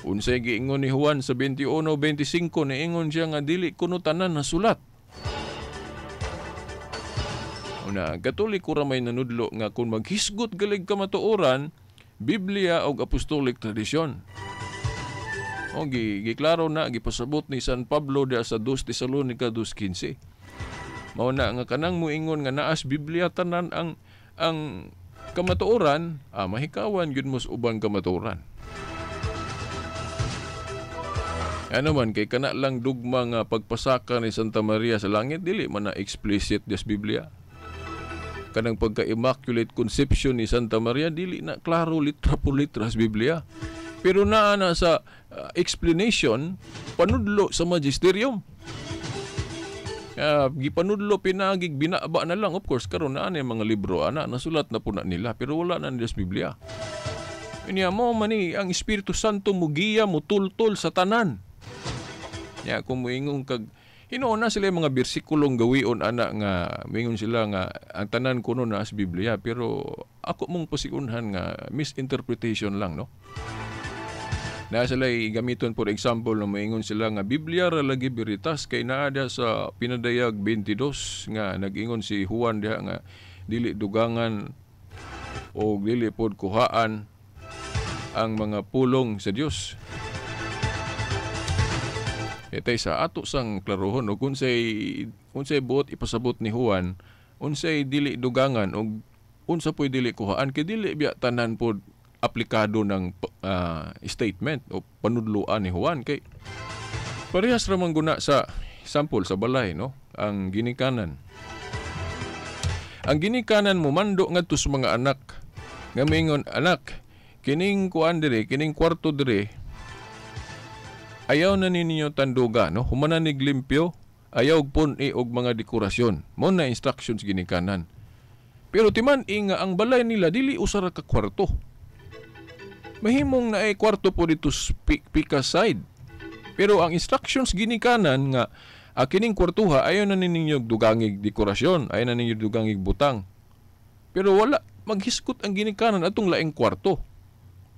Unsay giingon ni Juan sa 21:25, niingon siya nga dili kuno tanan nasulat. Una, Katoliko ra may nanudlo nga kung maghisgot galig kamatuoran, Biblia og apostolic tradisyon. O, giklaro na, gipasabot ni San Pablo diha sa 2 Tesalonica 2:15. Mao na nga kanang muingon nga naas Biblia tanan ang kamatuoran, mahikawan gyud mo sa ubang kamatuoran. Ano man kay kana lang dugma nga pagpasaka ni Santa Maria sa langit dili man na explicit des Biblia. Kanang pagka-immaculate conception ni Santa Maria dili na klaro litra por litra sa Biblia. Pero naa na sa explanation panudlo sa magisterium. Gipanudlo pinaagig binaba na lang, of course karon naa na mga libro ana nasulat na po na nila pero wala na nila sa Biblia. Inya mo mani ang Espiritu Santo mugiya mutultol sa tanan. Ya kung moingon kag hinuon na sila yung mga bersikulong gawion ana nga moingon sila nga ang tanan kuno na sa Biblia pero ako mong pasiunhan nga misinterpretation lang, no? Na sila gamiton for example na moingon sila nga Biblia ra lagi veritas kay naa diha sa Pinadayag 22 nga nag-ingon si Juan diha nga dili dugangan o dili pod kuhaan ang mga pulong sa Dios. Etay sa ato sang klarohon og unsay buot ipasabot ni Juan, unsay dili dugangan og unsa po'y dili kuhaan kay dili biya tanan pod aplikado ng statement o panudloan ni Juan kay parehas ra man guna sa sample sa balay, no? Ang ginikanan. Ang ginikanan mo mando ngadto sa mga anak nga moingon, anak, kining kuan diri, kining kwarto diri, ayaw na ninyo tanduga, no? Humana nig limpyo, ayaw pun-i og mga dekorasyon. Mo na instructions ginikanan. Pero timan nga ang balay nila dili usa ra ka kwarto. Mahimong na ay kwarto po dito pika side. Pero ang instructions ginikanan nga kining kwartuha ayaw na ninyo dugangig dekorasyon, ayaw na ninyo dugangig butang. Pero wala maghiskot ang ginikanan atong laing kwarto.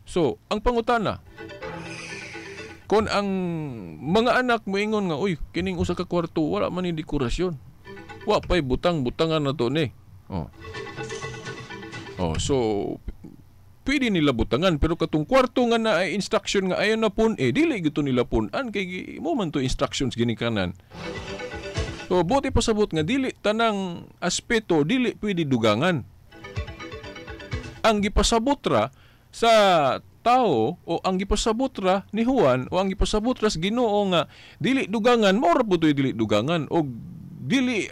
So, ang pangutana, kung ang mga anak moingon nga, uy, kining usa ka kwarto, wala man ni dekorasyon. Wa pa'y butang-butangan na to ni. Oh, so pwede nila butangan pero katong kwarto nga na ay instruction nga ayaw na pun dili gito nila pun-an kay mo man to instructions ginikanan. So buti pasabot nga dili tanang aspeto dili pwede dugangan. Ang gipasabot ra sa tao o ang gipasabot ra ni Juan o ang gipasabot ra sa Ginoo nga dili dugangan mao ra pud to'y dili dugangan og dili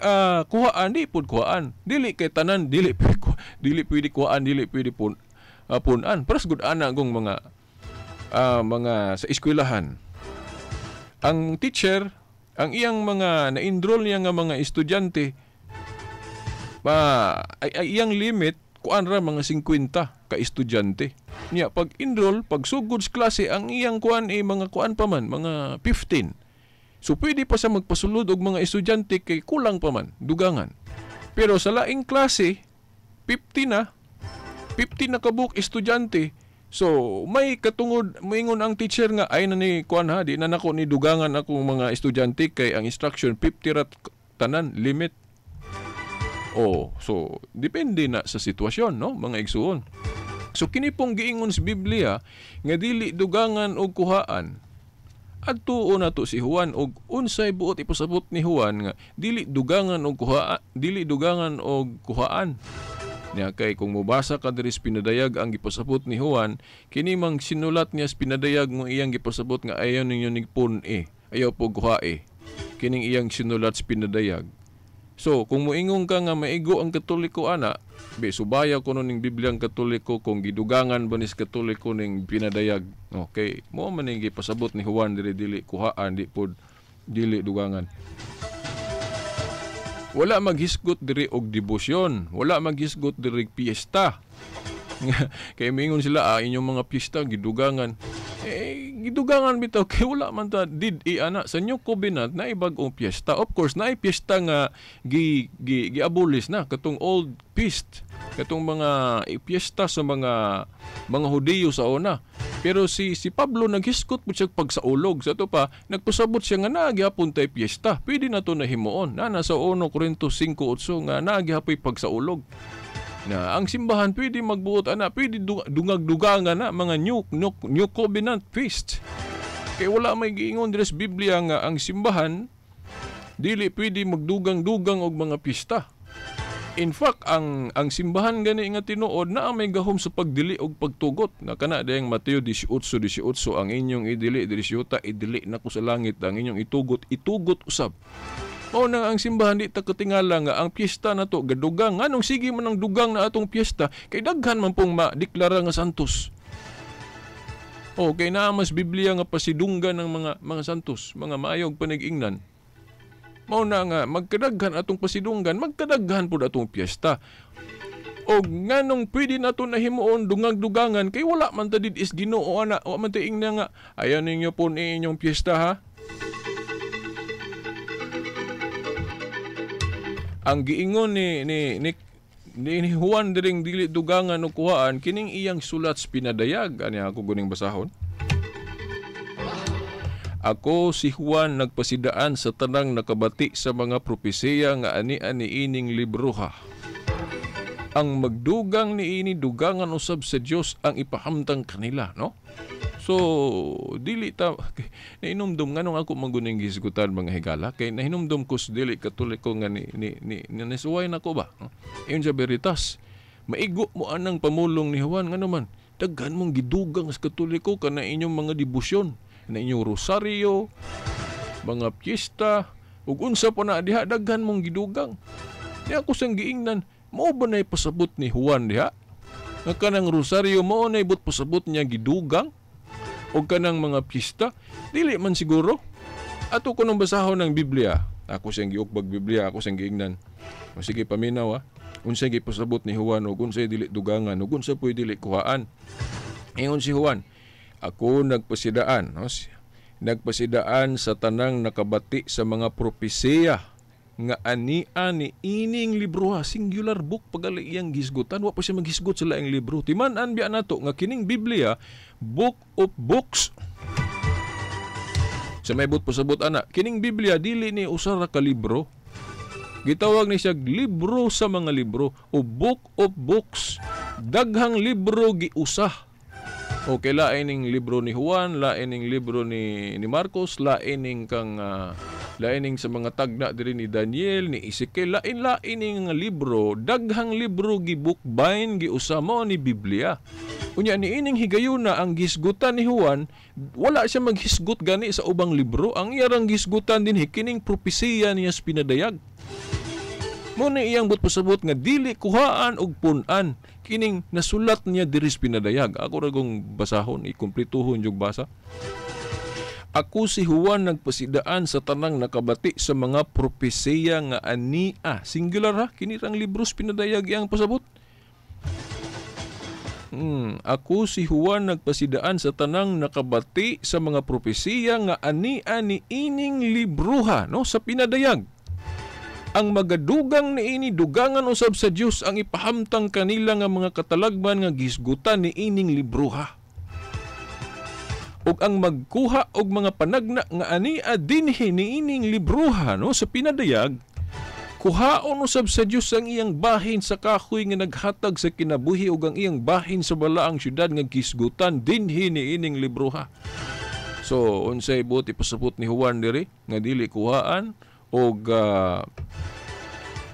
kuhaan di pud kuhaan, dili kay tanan dili dili pwede kuhaan, dili pwede pun punan. Paras gud ana gong mga mga sa eskwelahan. Ang teacher, ang iyang mga na-enroll niya nga mga estudyante ay iyang limit kuan ra mga 50 ka estudyante. Niya pag enroll, pag sugod sa klase ang iyang kuan ay mga kuan pa man, mga 15. So pwede pa siya magpasulod og mga estudyante kay kulang pa man, dugangan. Pero sa laing klase 50 na, 50 na kabuk estudyante. So may katungod moingon ang teacher nga ay na ni kuan ha, di na nako ni dugangan akong mga estudyante kay ang instruction 50 ra tanan limit. Oh, so depende na sa sitwasyon, no, mga igsuon. So kini pong giingon sa Biblia nga dili dugangan og kuhaan. Adtuon na to si Juan og unsay buot ipasabot ni Juan nga dili dugangan og kuhaan, dili dugangan og kuhaan. Nya kay kung mobasa ka diri sa Pinadayag ang gipasabot ni Juan, kini mang sinulat niya sa Pinadayag mo iyang gipasabot nga ayaw ninyo nigpun-i, ayaw po kuhae. Kining iyang sinulat sa Pinadayag. So, kung moingon ka nga maigo ang Katoliko ana, be subaya ko ning Biblia ang Katoliko kung gidugangan ba nis Katoliko ning Pinadayag. Okay, mo man ning gipasabot ni Juan diri dili kuhaan, di pod dili dugangan. Wala maghisgot diri og debosyon, wala maghisgot diri piyesta. Kay moingon sila inyong mga piyesta gidugangan. Eh, gidugangan bitaw kay wala man ta did ana sa New Covenant na bag-ong piyesta. Of course, naay piyesta nga gi, gi giabolis na, katong old feast, katong mga piyesta sa mga Hudiyo sa una. Pero si si Pablo naghisgot po siya pagsaulog. Sa ato pa, nagpasabot siya nga naa gihapon tay piyesta. Pwede na to nahimuon. Na nasa 1 Corinto 5:8 nga naa gihapoy pagsaulog. Na ang simbahan pwede magbuot ana, pwede dungag-dugangan na mga new covenant feast. Kay wala may giingon diri sa Biblia nga ang simbahan dili pwede magdugang-dugang og mga pista. In fact, ang simbahan gani nga tinuod na may gahom sa pagdili og pagtugot. Na kana dayang Mateo 18:18, ang inyong idili diri sa yuta, idili nako sa langit, ang inyong itugot, itugot usab. Mao nang ang simbahan di ta katingala nga ang piyesta na to gadugang. Nganong sige man ang dugang na atong piyesta kay daghan man pong madeklara nga santos. O kay naa mas Biblia nga pasidunggan ng mga santos, mga maayog panigingnan. Mao na nga magkadaghan atong pasidunggan, magkadaghan pud atong piyesta. Og nganong pwede nato nahimuon dungag-dugangan kay wala man ta did is Ginoo ana, wa man ta ingna nga ayaw ninyo pun inyong piyesta ha. Ang giingon ni Juan diring dili dugangan o kuhaan kining iyang sulat sa pinadayag ani ako guning basahon. Ako si Juan nagpasidaan sa tanang nakabati sa mga propesiya nga ani-ani ining libroha. Ang magdugang niini dugangan usab sa Dios ang ipahamtang kanila, no? So dili ta nahinumdum nganong ako manguning gisgutan mga higala kay nahinumdum ko sa dili Katoliko nga ni nisuway nako ba, no? Ayon sa Veritas, maigo mo anang pamulong ni Juan ngano man daghan mong gidugang sa Katoliko kana inyong mga debosyon, na inyong rosaryo, mga piyesta ug unsa pa na diha daghan mong gidugang. Di ako sang giingnan, mao ba nay pasabot ni Juan diha? Nga kanang rosaryo mao nay but pasabot niya gidugang o kanang mga piyesta? Dili man siguro. Ato ko nang basahon ng Biblia. Ako siyang giukbag Biblia, ako siyang giingnan. O sige, paminaw ha. Unsay gipasabot ni Juan o unsay dili dugangan o unsay po'y dili kuhaan. Ingon si Juan, ako nagpasidaan, no? Nagpasidaan sa tanang nakabati sa mga propesiya nga ani-ani ining libro ha, singular book pagali iyang gisgutan, wa pa siya maghisgot sa laing libro. Timan-an biya nato nga kining Biblia, book of books. Sa may but pasabot ana, kining Biblia dili ni usa ra ka libro. Gitawag ni siya libro sa mga libro o book of books. Daghang libro giusa. Okay, lain ning libro ni Juan, lain ning libro ni Marcos, lain ning kang lain ning sa mga tagna diri ni Daniel, ni Ezekiel, lain-lain ning nga libro, daghang libro gibukbayn giusa mo ni Biblia. Unya niining higayuna ang gisgutan ni Juan, wala siya maghisgot gani sa ubang libro, ang iyarang gisgutan dinhi kining propesiya niya sa pinadayag. Mo ni iyang but pasabot nga dili kuhaan og pun-an kining nasulat niya diri sa pinadayag. Ako ra gong basahon, ikumplituhon jug basa. Ako si Juan nagpasidaan sa tanang nakabati sa mga propesiya nga ania. Singular ha, kini rang libros pinadayag iyang pasabot. Ako si Juan nagpasidaan sa tanang nakabati sa mga propesiya nga ania ni ining libroha, no, sa pinadayag. Ang magadugang niini dugangan usab sa Dios ang ipahamtang kanila nga mga katalagman nga gisgutan ni ining libroha. Ug ang magkuha og mga panagna nga ania dinhi niining libroha, no, sa pinadayag, kuhaon usab sa Dios ang iyang bahin sa kahoy nga naghatag sa kinabuhi ug ang iyang bahin sa balaang syudad nga gisgutan dinhi niining libroha. So unsay buot ipasabot ni Juan diri nga dili kuhaan og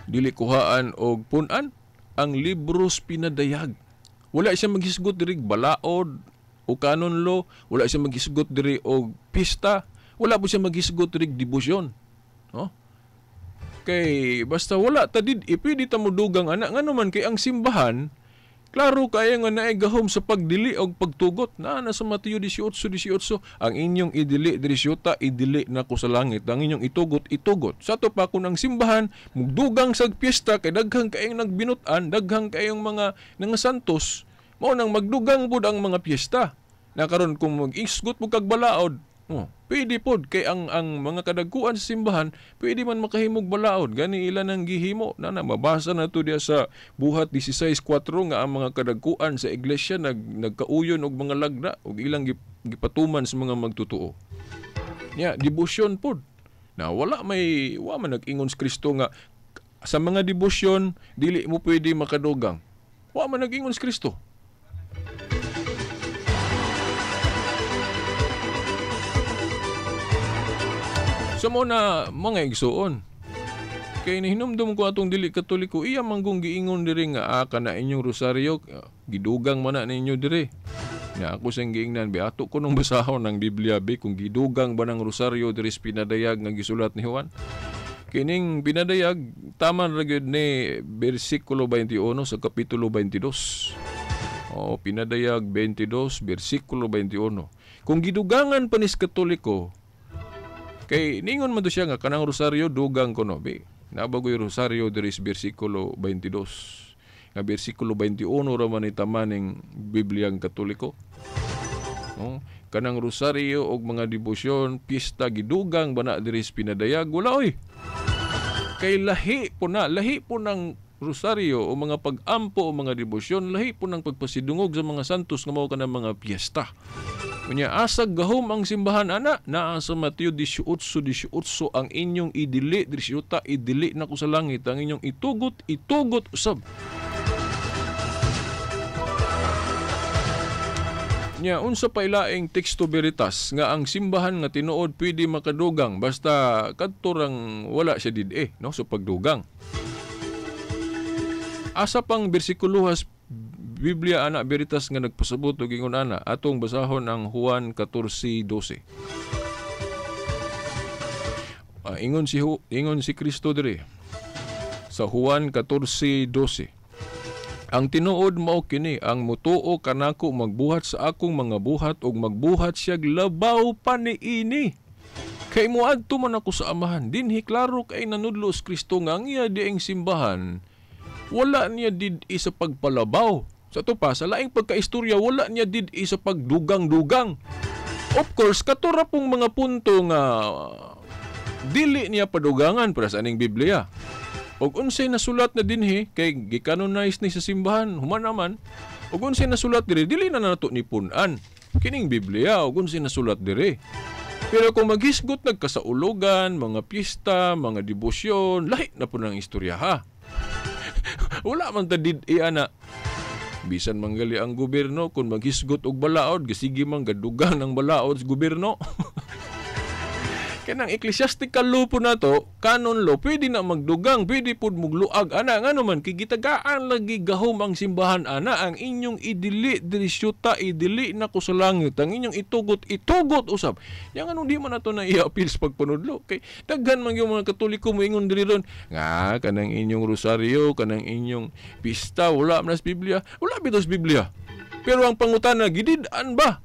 dili kuhaan og pun-an ang libros pinadayag. Wala siya maghisgot diri balaod o canon law, wala siya maghisgot diri og pista, wala po siya maghisgot diri debosyon, no? Kay basta wala ta did pwede ta modugang ana, ngano man kay ang simbahan klaro kaya nga naay gahom sa pagdili og pagtugot. Na sa Mateo 18:18, ang inyong idili diri sa yuta, idili nako sa langit, ang inyong itugot, itugot. Sa ato pa kun ang simbahan mugdugang sag piyesta kay daghang kaayong nagbinut-an, daghang kaayong mga santos, mao nang magdugang pud ang mga piyesta. Na karon kung mag-isgot mo kag balaod, oh, pwede pod kay ang mga kadagkuan sa simbahan pwede man makahimog balaod. Gani ila nang gihimo na mabasa na to diya sa Buhat 16:4 nga ang mga kadagkuan sa iglesia nagkauyon og mga lagda og ilang gipatuman sa mga magtutuo. Nya debosyon pod. Na wala may wa man nag-ingon si Kristo nga sa mga debosyon dili mo pwede makadugang. Wa man nag-ingon si Kristo. So mo na mga igsuon. Kay nihinumdum ko atong dili Katoliko, iya manggong giingon diri nga kana inyong rosaryo gidugang man na ninyo diri. Nya ako sing giingnan bi ato ko nung basahon ng Biblia bi kung gidugang ba ng rosaryo diri sa pinadayag nga gisulat ni Juan. Kining pinadayag taman ra gyud ni bersikulo 21 sa kapitulo 22. O pinadayag 22 bersikulo 21. Kung gidugangan pa ni Katoliko, kay ningon man to siya nga kanang rosaryo dugang kuno bi. Nabagoy rosaryo diri sa bersikulo 22. Nga bersikulo 21 ra man ni tamaning Bibliang Katoliko. No? Kanang rosaryo og mga debosyon, piyesta gidugang ba na diri sa pinadayag? Wala oy. Kay lahi po na, lahi po ng rosaryo o mga pag-ampo o mga debosyon, lahi po ng pagpasidungog sa mga santos nga mao kanang mga piyesta. Unya asag gahom ang simbahan ana naa sa Mateo 18:18 ang inyong idili diri sa yuta, idili nako sa langit, ang inyong itugot itugot usab. Nya unsa pa ilaing teksto veritas nga ang simbahan nga tinuod pwede makadugang basta kadto rang wala siya did-e no sa pagdugang. Asa pang bersikulohas Biblia ana veritas nga nagpasabot og ingon ana, atong basahon ang Juan 14:12. Ingon si Kristo diri sa Juan 14:12. Ang tinuod mao kini, ang mutuo kanako magbuhat sa akong mga buhat ug magbuhat siyag labaw pa niini. Kay moadto man ako sa Amahan. Dinhi klaro kay nanudlo si Kristo nga ang iya dieng simbahan wala niya did-i sa pagpalabaw. Sa to pa, sa laing pagkaistorya, wala niya did-i sa pagdugang-dugang. Of course, katura pong mga punto nga dili niya padugangan para sa aning Biblia. Og unsay nasulat na dinhi, kay gikanonize ni sa simbahan, human naman, og unsay nasulat diri, dili na nato ni punan. Kining Biblia, og unsay nasulat diri. Pero kung maghisgot nagkasaulugan, mga pista, mga debosyon, lahi na po ng istorya ha. Wala man ta did-i ana. Bisan manggali ang gobyerno kung maghisgot og balaod, gisige man gadugang ng balaod sa gobyerno. Kanang ecclesiastical law po nato, canon law, pwede na magdugang, pwede pud mugluag ana. Ngano man kay gitagaan lagi gahom ang simbahan ana, ang inyong idili diri syuta, idili na ko sa langit, ang inyong itugot, itugot usab. Yang anong di man nato na i-appeal sa pagpanudlo kay daghan man yung mga Katoliko moingon diri ron nga kanang inyong rosaryo, kanang inyong pista, wala man sa Biblia, wala bitaw sa Biblia. Pero ang pangutana, gidid-an ba?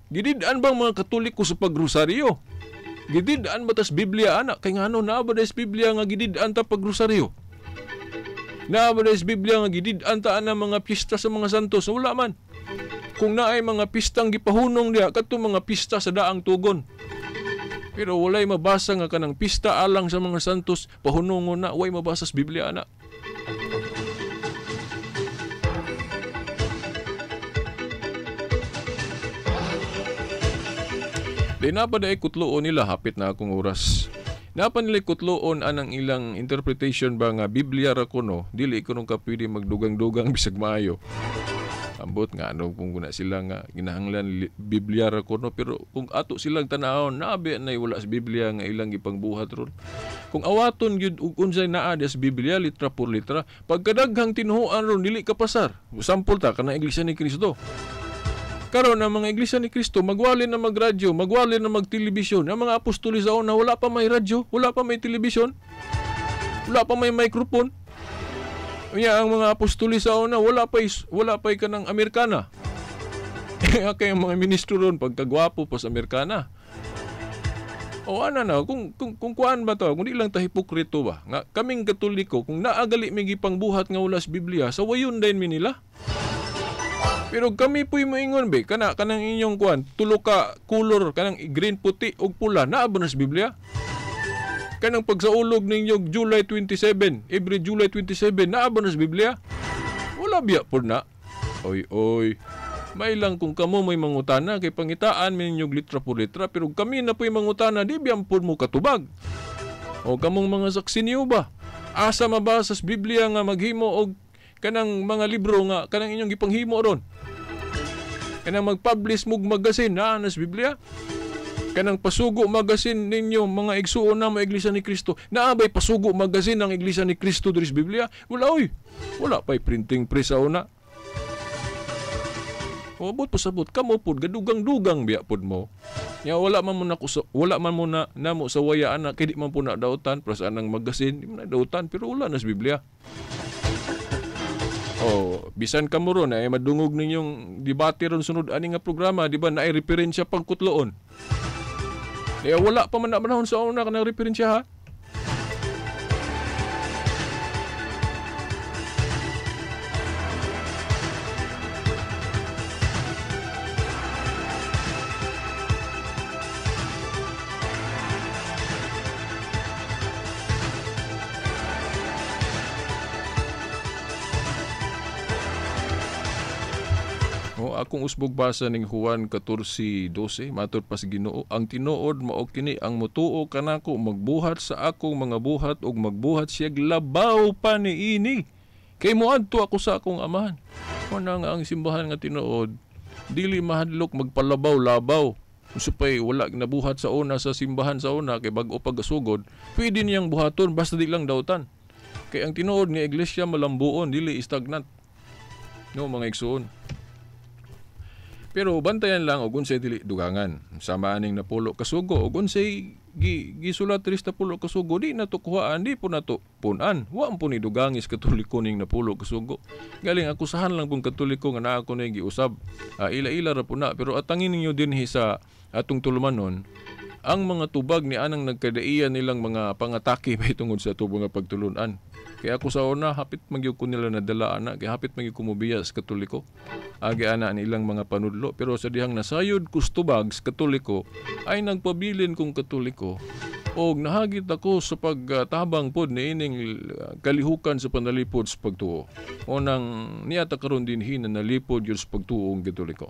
Gidid-an bang mga Katoliko sa pagrosaryo? Gidid-an ba tas Biblia ana? Kay ngano naa ba das Biblia nga gidid-an ta pagrosaryo? Naa ba das Biblia nga gidid-an ta ana mga pista sa mga santos? Wala man. Kung naay mga pistang gipahunong diha, kadto mga pista sa daang tugon. Pero walay mabasa nga kanang pista alang sa mga santos, pahunongon na, way mabasa sa Biblia ana. Di napa na ikutloon nila, hapit na akong oras. Napa nila ikutloon anang ilang interpretation ba nga Biblia ra kuno, dili kuno ka pwede magdugang-dugang bisag maayo. Ambot nga ano kung kuna sila nga ginahanglan Biblia ra kuno, pero kung ato silang tanawon nabi na wala sa Biblia nga ilang gipangbuhat ron. Kung awaton gyud og unsay naa sa Biblia litra por litra, pagkadaghang tinuoan ron dili ka pasar. Sample ta kanang Iglesia ni Kristo. Karon ang mga Iglesia ni Kristo magwali na magradyo, magwali na magtelebisyon. Ang mga apostoles sa una wala pa may radyo, wala pa may telebisyon, wala pa may microphone. Unya ang mga apostoles sa una wala pa kanang Amerikana. Kaya ang mga ministro ron pagkagwapo pa sa Amerikana. O ana na kung kuan ba to, kung di lang ta hipokrito ba nga kaming Katoliko kung naagali may gipangbuhat nga wala sa Biblia, sa wayon dayon mi nila. Pero kami po'y moingon be, kana kanang inyong kuan, tulo ka color, kanang green, puti ug pula, naa ba na sa Biblia? Kanang pagsaulog ninyo July 27, every July 27, naa ba na sa Biblia? Wala biya po na. Oy, oy. May lang kung kamo may mangutana, kay pangitaan ninyog litra po litra, pero kami na po'y mangutana, di biyan po mo katubag. O kamong mga saksi niyo ba? Asa mabasa sa Biblia nga maghimo og kanang mga libro nga kanang inyong gipanghimo ron? Kanang magpublish mog magazine naa na sa Biblia? Kanang pasugo magazine ninyo mga igsuon na mga Iglesia ni Cristo, naa bay pasugo magazine ang Iglesia ni Cristo diri sa Biblia? Wala oy. Wala pay printing press sa una. O abot pasabot kamo pud gadugang-dugang biya pud mo. Nya wala man mo na wala man mo na namo sa waya ana kay di man po na dautan para sa anang magazine, di man na dautan pero wala na sa Biblia. Oh, bisan kamo ron ay madungog ninyong debate ron sunod ani nga programa, di ba naay referensya pagkutloon. Kaya wala pa man na panahon sa una kanang referensya ha. Akong usbog basa ning Juan 14:12 matud pa sa Ginoo, ang tinuod mao kini ang motuo kanako magbuhat sa akong mga buhat ug magbuhat siya labaw pa niini kay moadto ako sa akong amahan. Mao nga ang simbahan nga tinuod dili mahadlok magpalabaw-labaw. Usupay wala nabuhat sa una sa simbahan sa una kay bag-o pagasugod, pwede niyang buhaton basta di lang dautan. Kay ang tinuod nga iglesia malambuon dili stagnant. No mga igsuon. Pero bantayan lang og unsay dili dugangan. Sama aning napulo kasugo og unsay gisulat diri sa napulo kasugo di nato kuhaan, di po nato punan. Wa po ni dugangis Katoliko ning napulo kasugo. Galing akusahan lang pong Katoliko nga naa ko na giusab. Ila-ila ra po na pero atangin ninyo dinhi sa atong tulumanon ang mga tubag ni anang nagkadaiyan nilang mga pangatake tungod sa ato mga pagtulunan. Kaya ako sa una, hapit magyud ko nila nadala ana, kaya hapit magyud ko mobiya sa Katoliko. Agi ana ni ilang mga panudlo, pero sa dihang nasayod ko sa tubag sa Katoliko, ay nagpabilin kong Katoliko. Og nahagit ako sa pagtabang pod niining kalihukan sa panalipod sa pagtuo. Unang niyata karon dinhi na nalipod yun sa pagtuo ang Katoliko.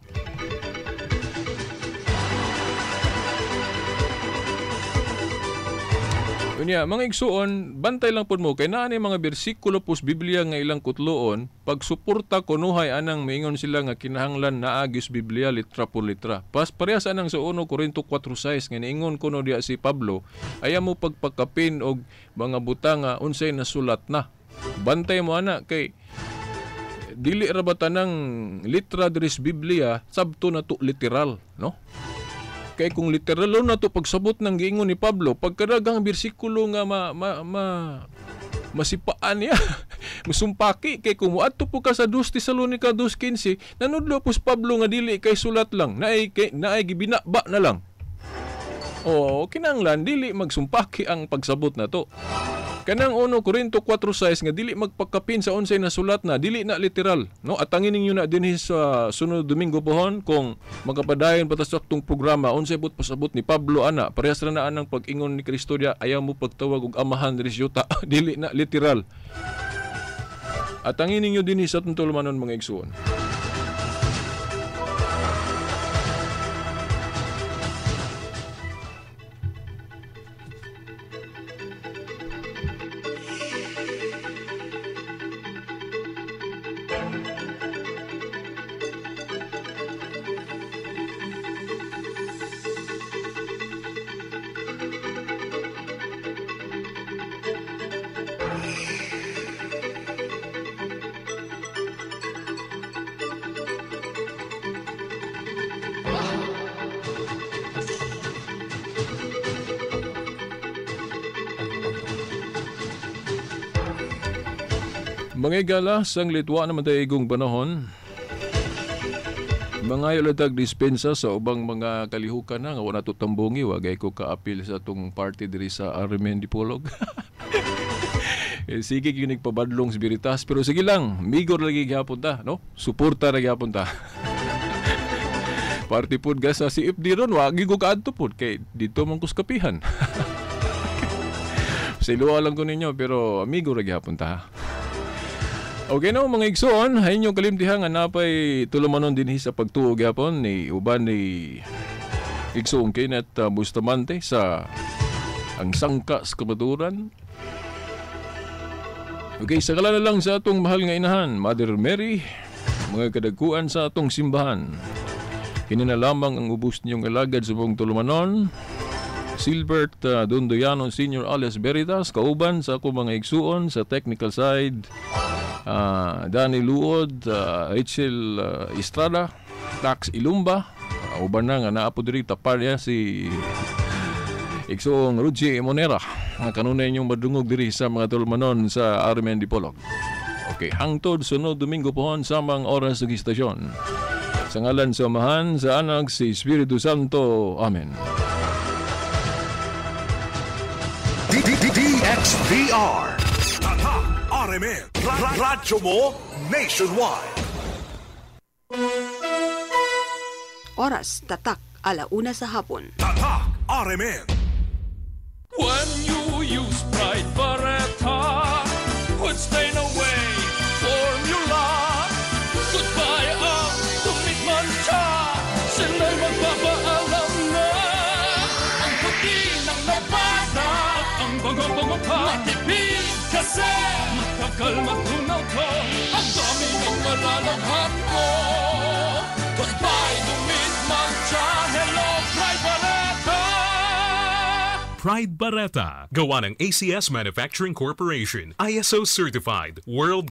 Unya, mga igsuon, bantay lang po mo kay naa ni mga bersikulo po sa Biblia nga ilang kutloon, pagsuporta kunuhay anang maingon sila nga kinahanglan naagis Biblia litra por litra. Pas parehas anang sa 1 Corinto 4:6 nga niingon kuno diya si Pablo, ayaw mo pagpakapin og mga butanga unsay nasulat na. Bantay mo ana kay dili ra ba tanang litra diri sa Biblia sabto na to literal, no? Kay kung literal na to pagsabot ng giingon ni Pablo, pagkadaghang bersikulo nga masipaan niya, musumpaki kay kung moadto po ka sa 2 Tesalonica 2:15, nanudlo po si Pablo nga dili kay sulat lang, naay gibinaba na lang. O kinahanglan dili magsumpaki ang pagsabot na to. Kanang 1 Corinto 4:6 nga dili magpakapin sa unsay nasulat na, dili na literal, no? Atangin ninyo na dinhi sa sunod Domingo pohon kung magapadayon pa ta sa atong programa unsay but pasabot ni Pablo ana, parehas ra na anang pag-ingon ni Kristo diya, ayaw mo pagtawag og amahan diri sa yuta, dili na literal. Atangin ninyo dinhi sa atong tulumanon mga igsuon. Mga igala, sang litwa naman tayo igong panahon. Mga ilatag dispensa sa ubang mga kalihukan na nga wala to tambungi, wagay ko kaapil sa atong party diri sa Armen Dipolog. Eh, sige gyud nagpabadlong sa Veritas, pero sige lang, migor lagi gihapon ta, no? Suporta ra gihapon ta. Party pod ga sa CFD ron, wagi ko kaadto pod kay dito man kus kapihan. Siluwa lang ko ninyo, pero amigo ra gihapon ta. Okay no, mga igsoon, hay inyong kalimtihan nga napay tulumanon dinhi sa pagtuo gihapon ni uban ni Igsoong Kenneth Bustamante sa ang sangka sa kamaturan. Okay, sakala na lang sa atong mahal nga inahan, Mother Mary, mga kadagkuan sa atong simbahan. Kini na lamang ang ubos niyong alagad sa buong tulumanon. Silbert Dondoyano Senior alias Veritas, kauban sa ako mga igsuon sa technical side, Danny Luod, Rachel Estrada, Tax Ilumba, uban na nga naa po diri taparya si Igsoong Ruji Monera, ang kanunay inyong madungog diri sa mga tulumanon sa RMN Dipolog. Okay, hangtod sunod Domingo pohon samang oras ug istasyon. Sa ngalan sa Amahan, sa Anak, sa Espiritu Santo. Amen. DXDR. Tatak RMN. Radyo mo nationwide. Oras, tatak, 1:00 sa hapon. Tatak RMN. When you use Pride Barretta, put stain away formula. Goodbye ang dumit mancha, sila'y magpapaalam na. Ang puti ng nabata, ang bango-bango pa, matipid kasi matagal matunaw to, ang dami ng malalaghan mo. Goodbye dumit mancha, hello Pride Barretta. Pride Barretta. Gawa ng ACS Manufacturing Corporation. ISO Certified. World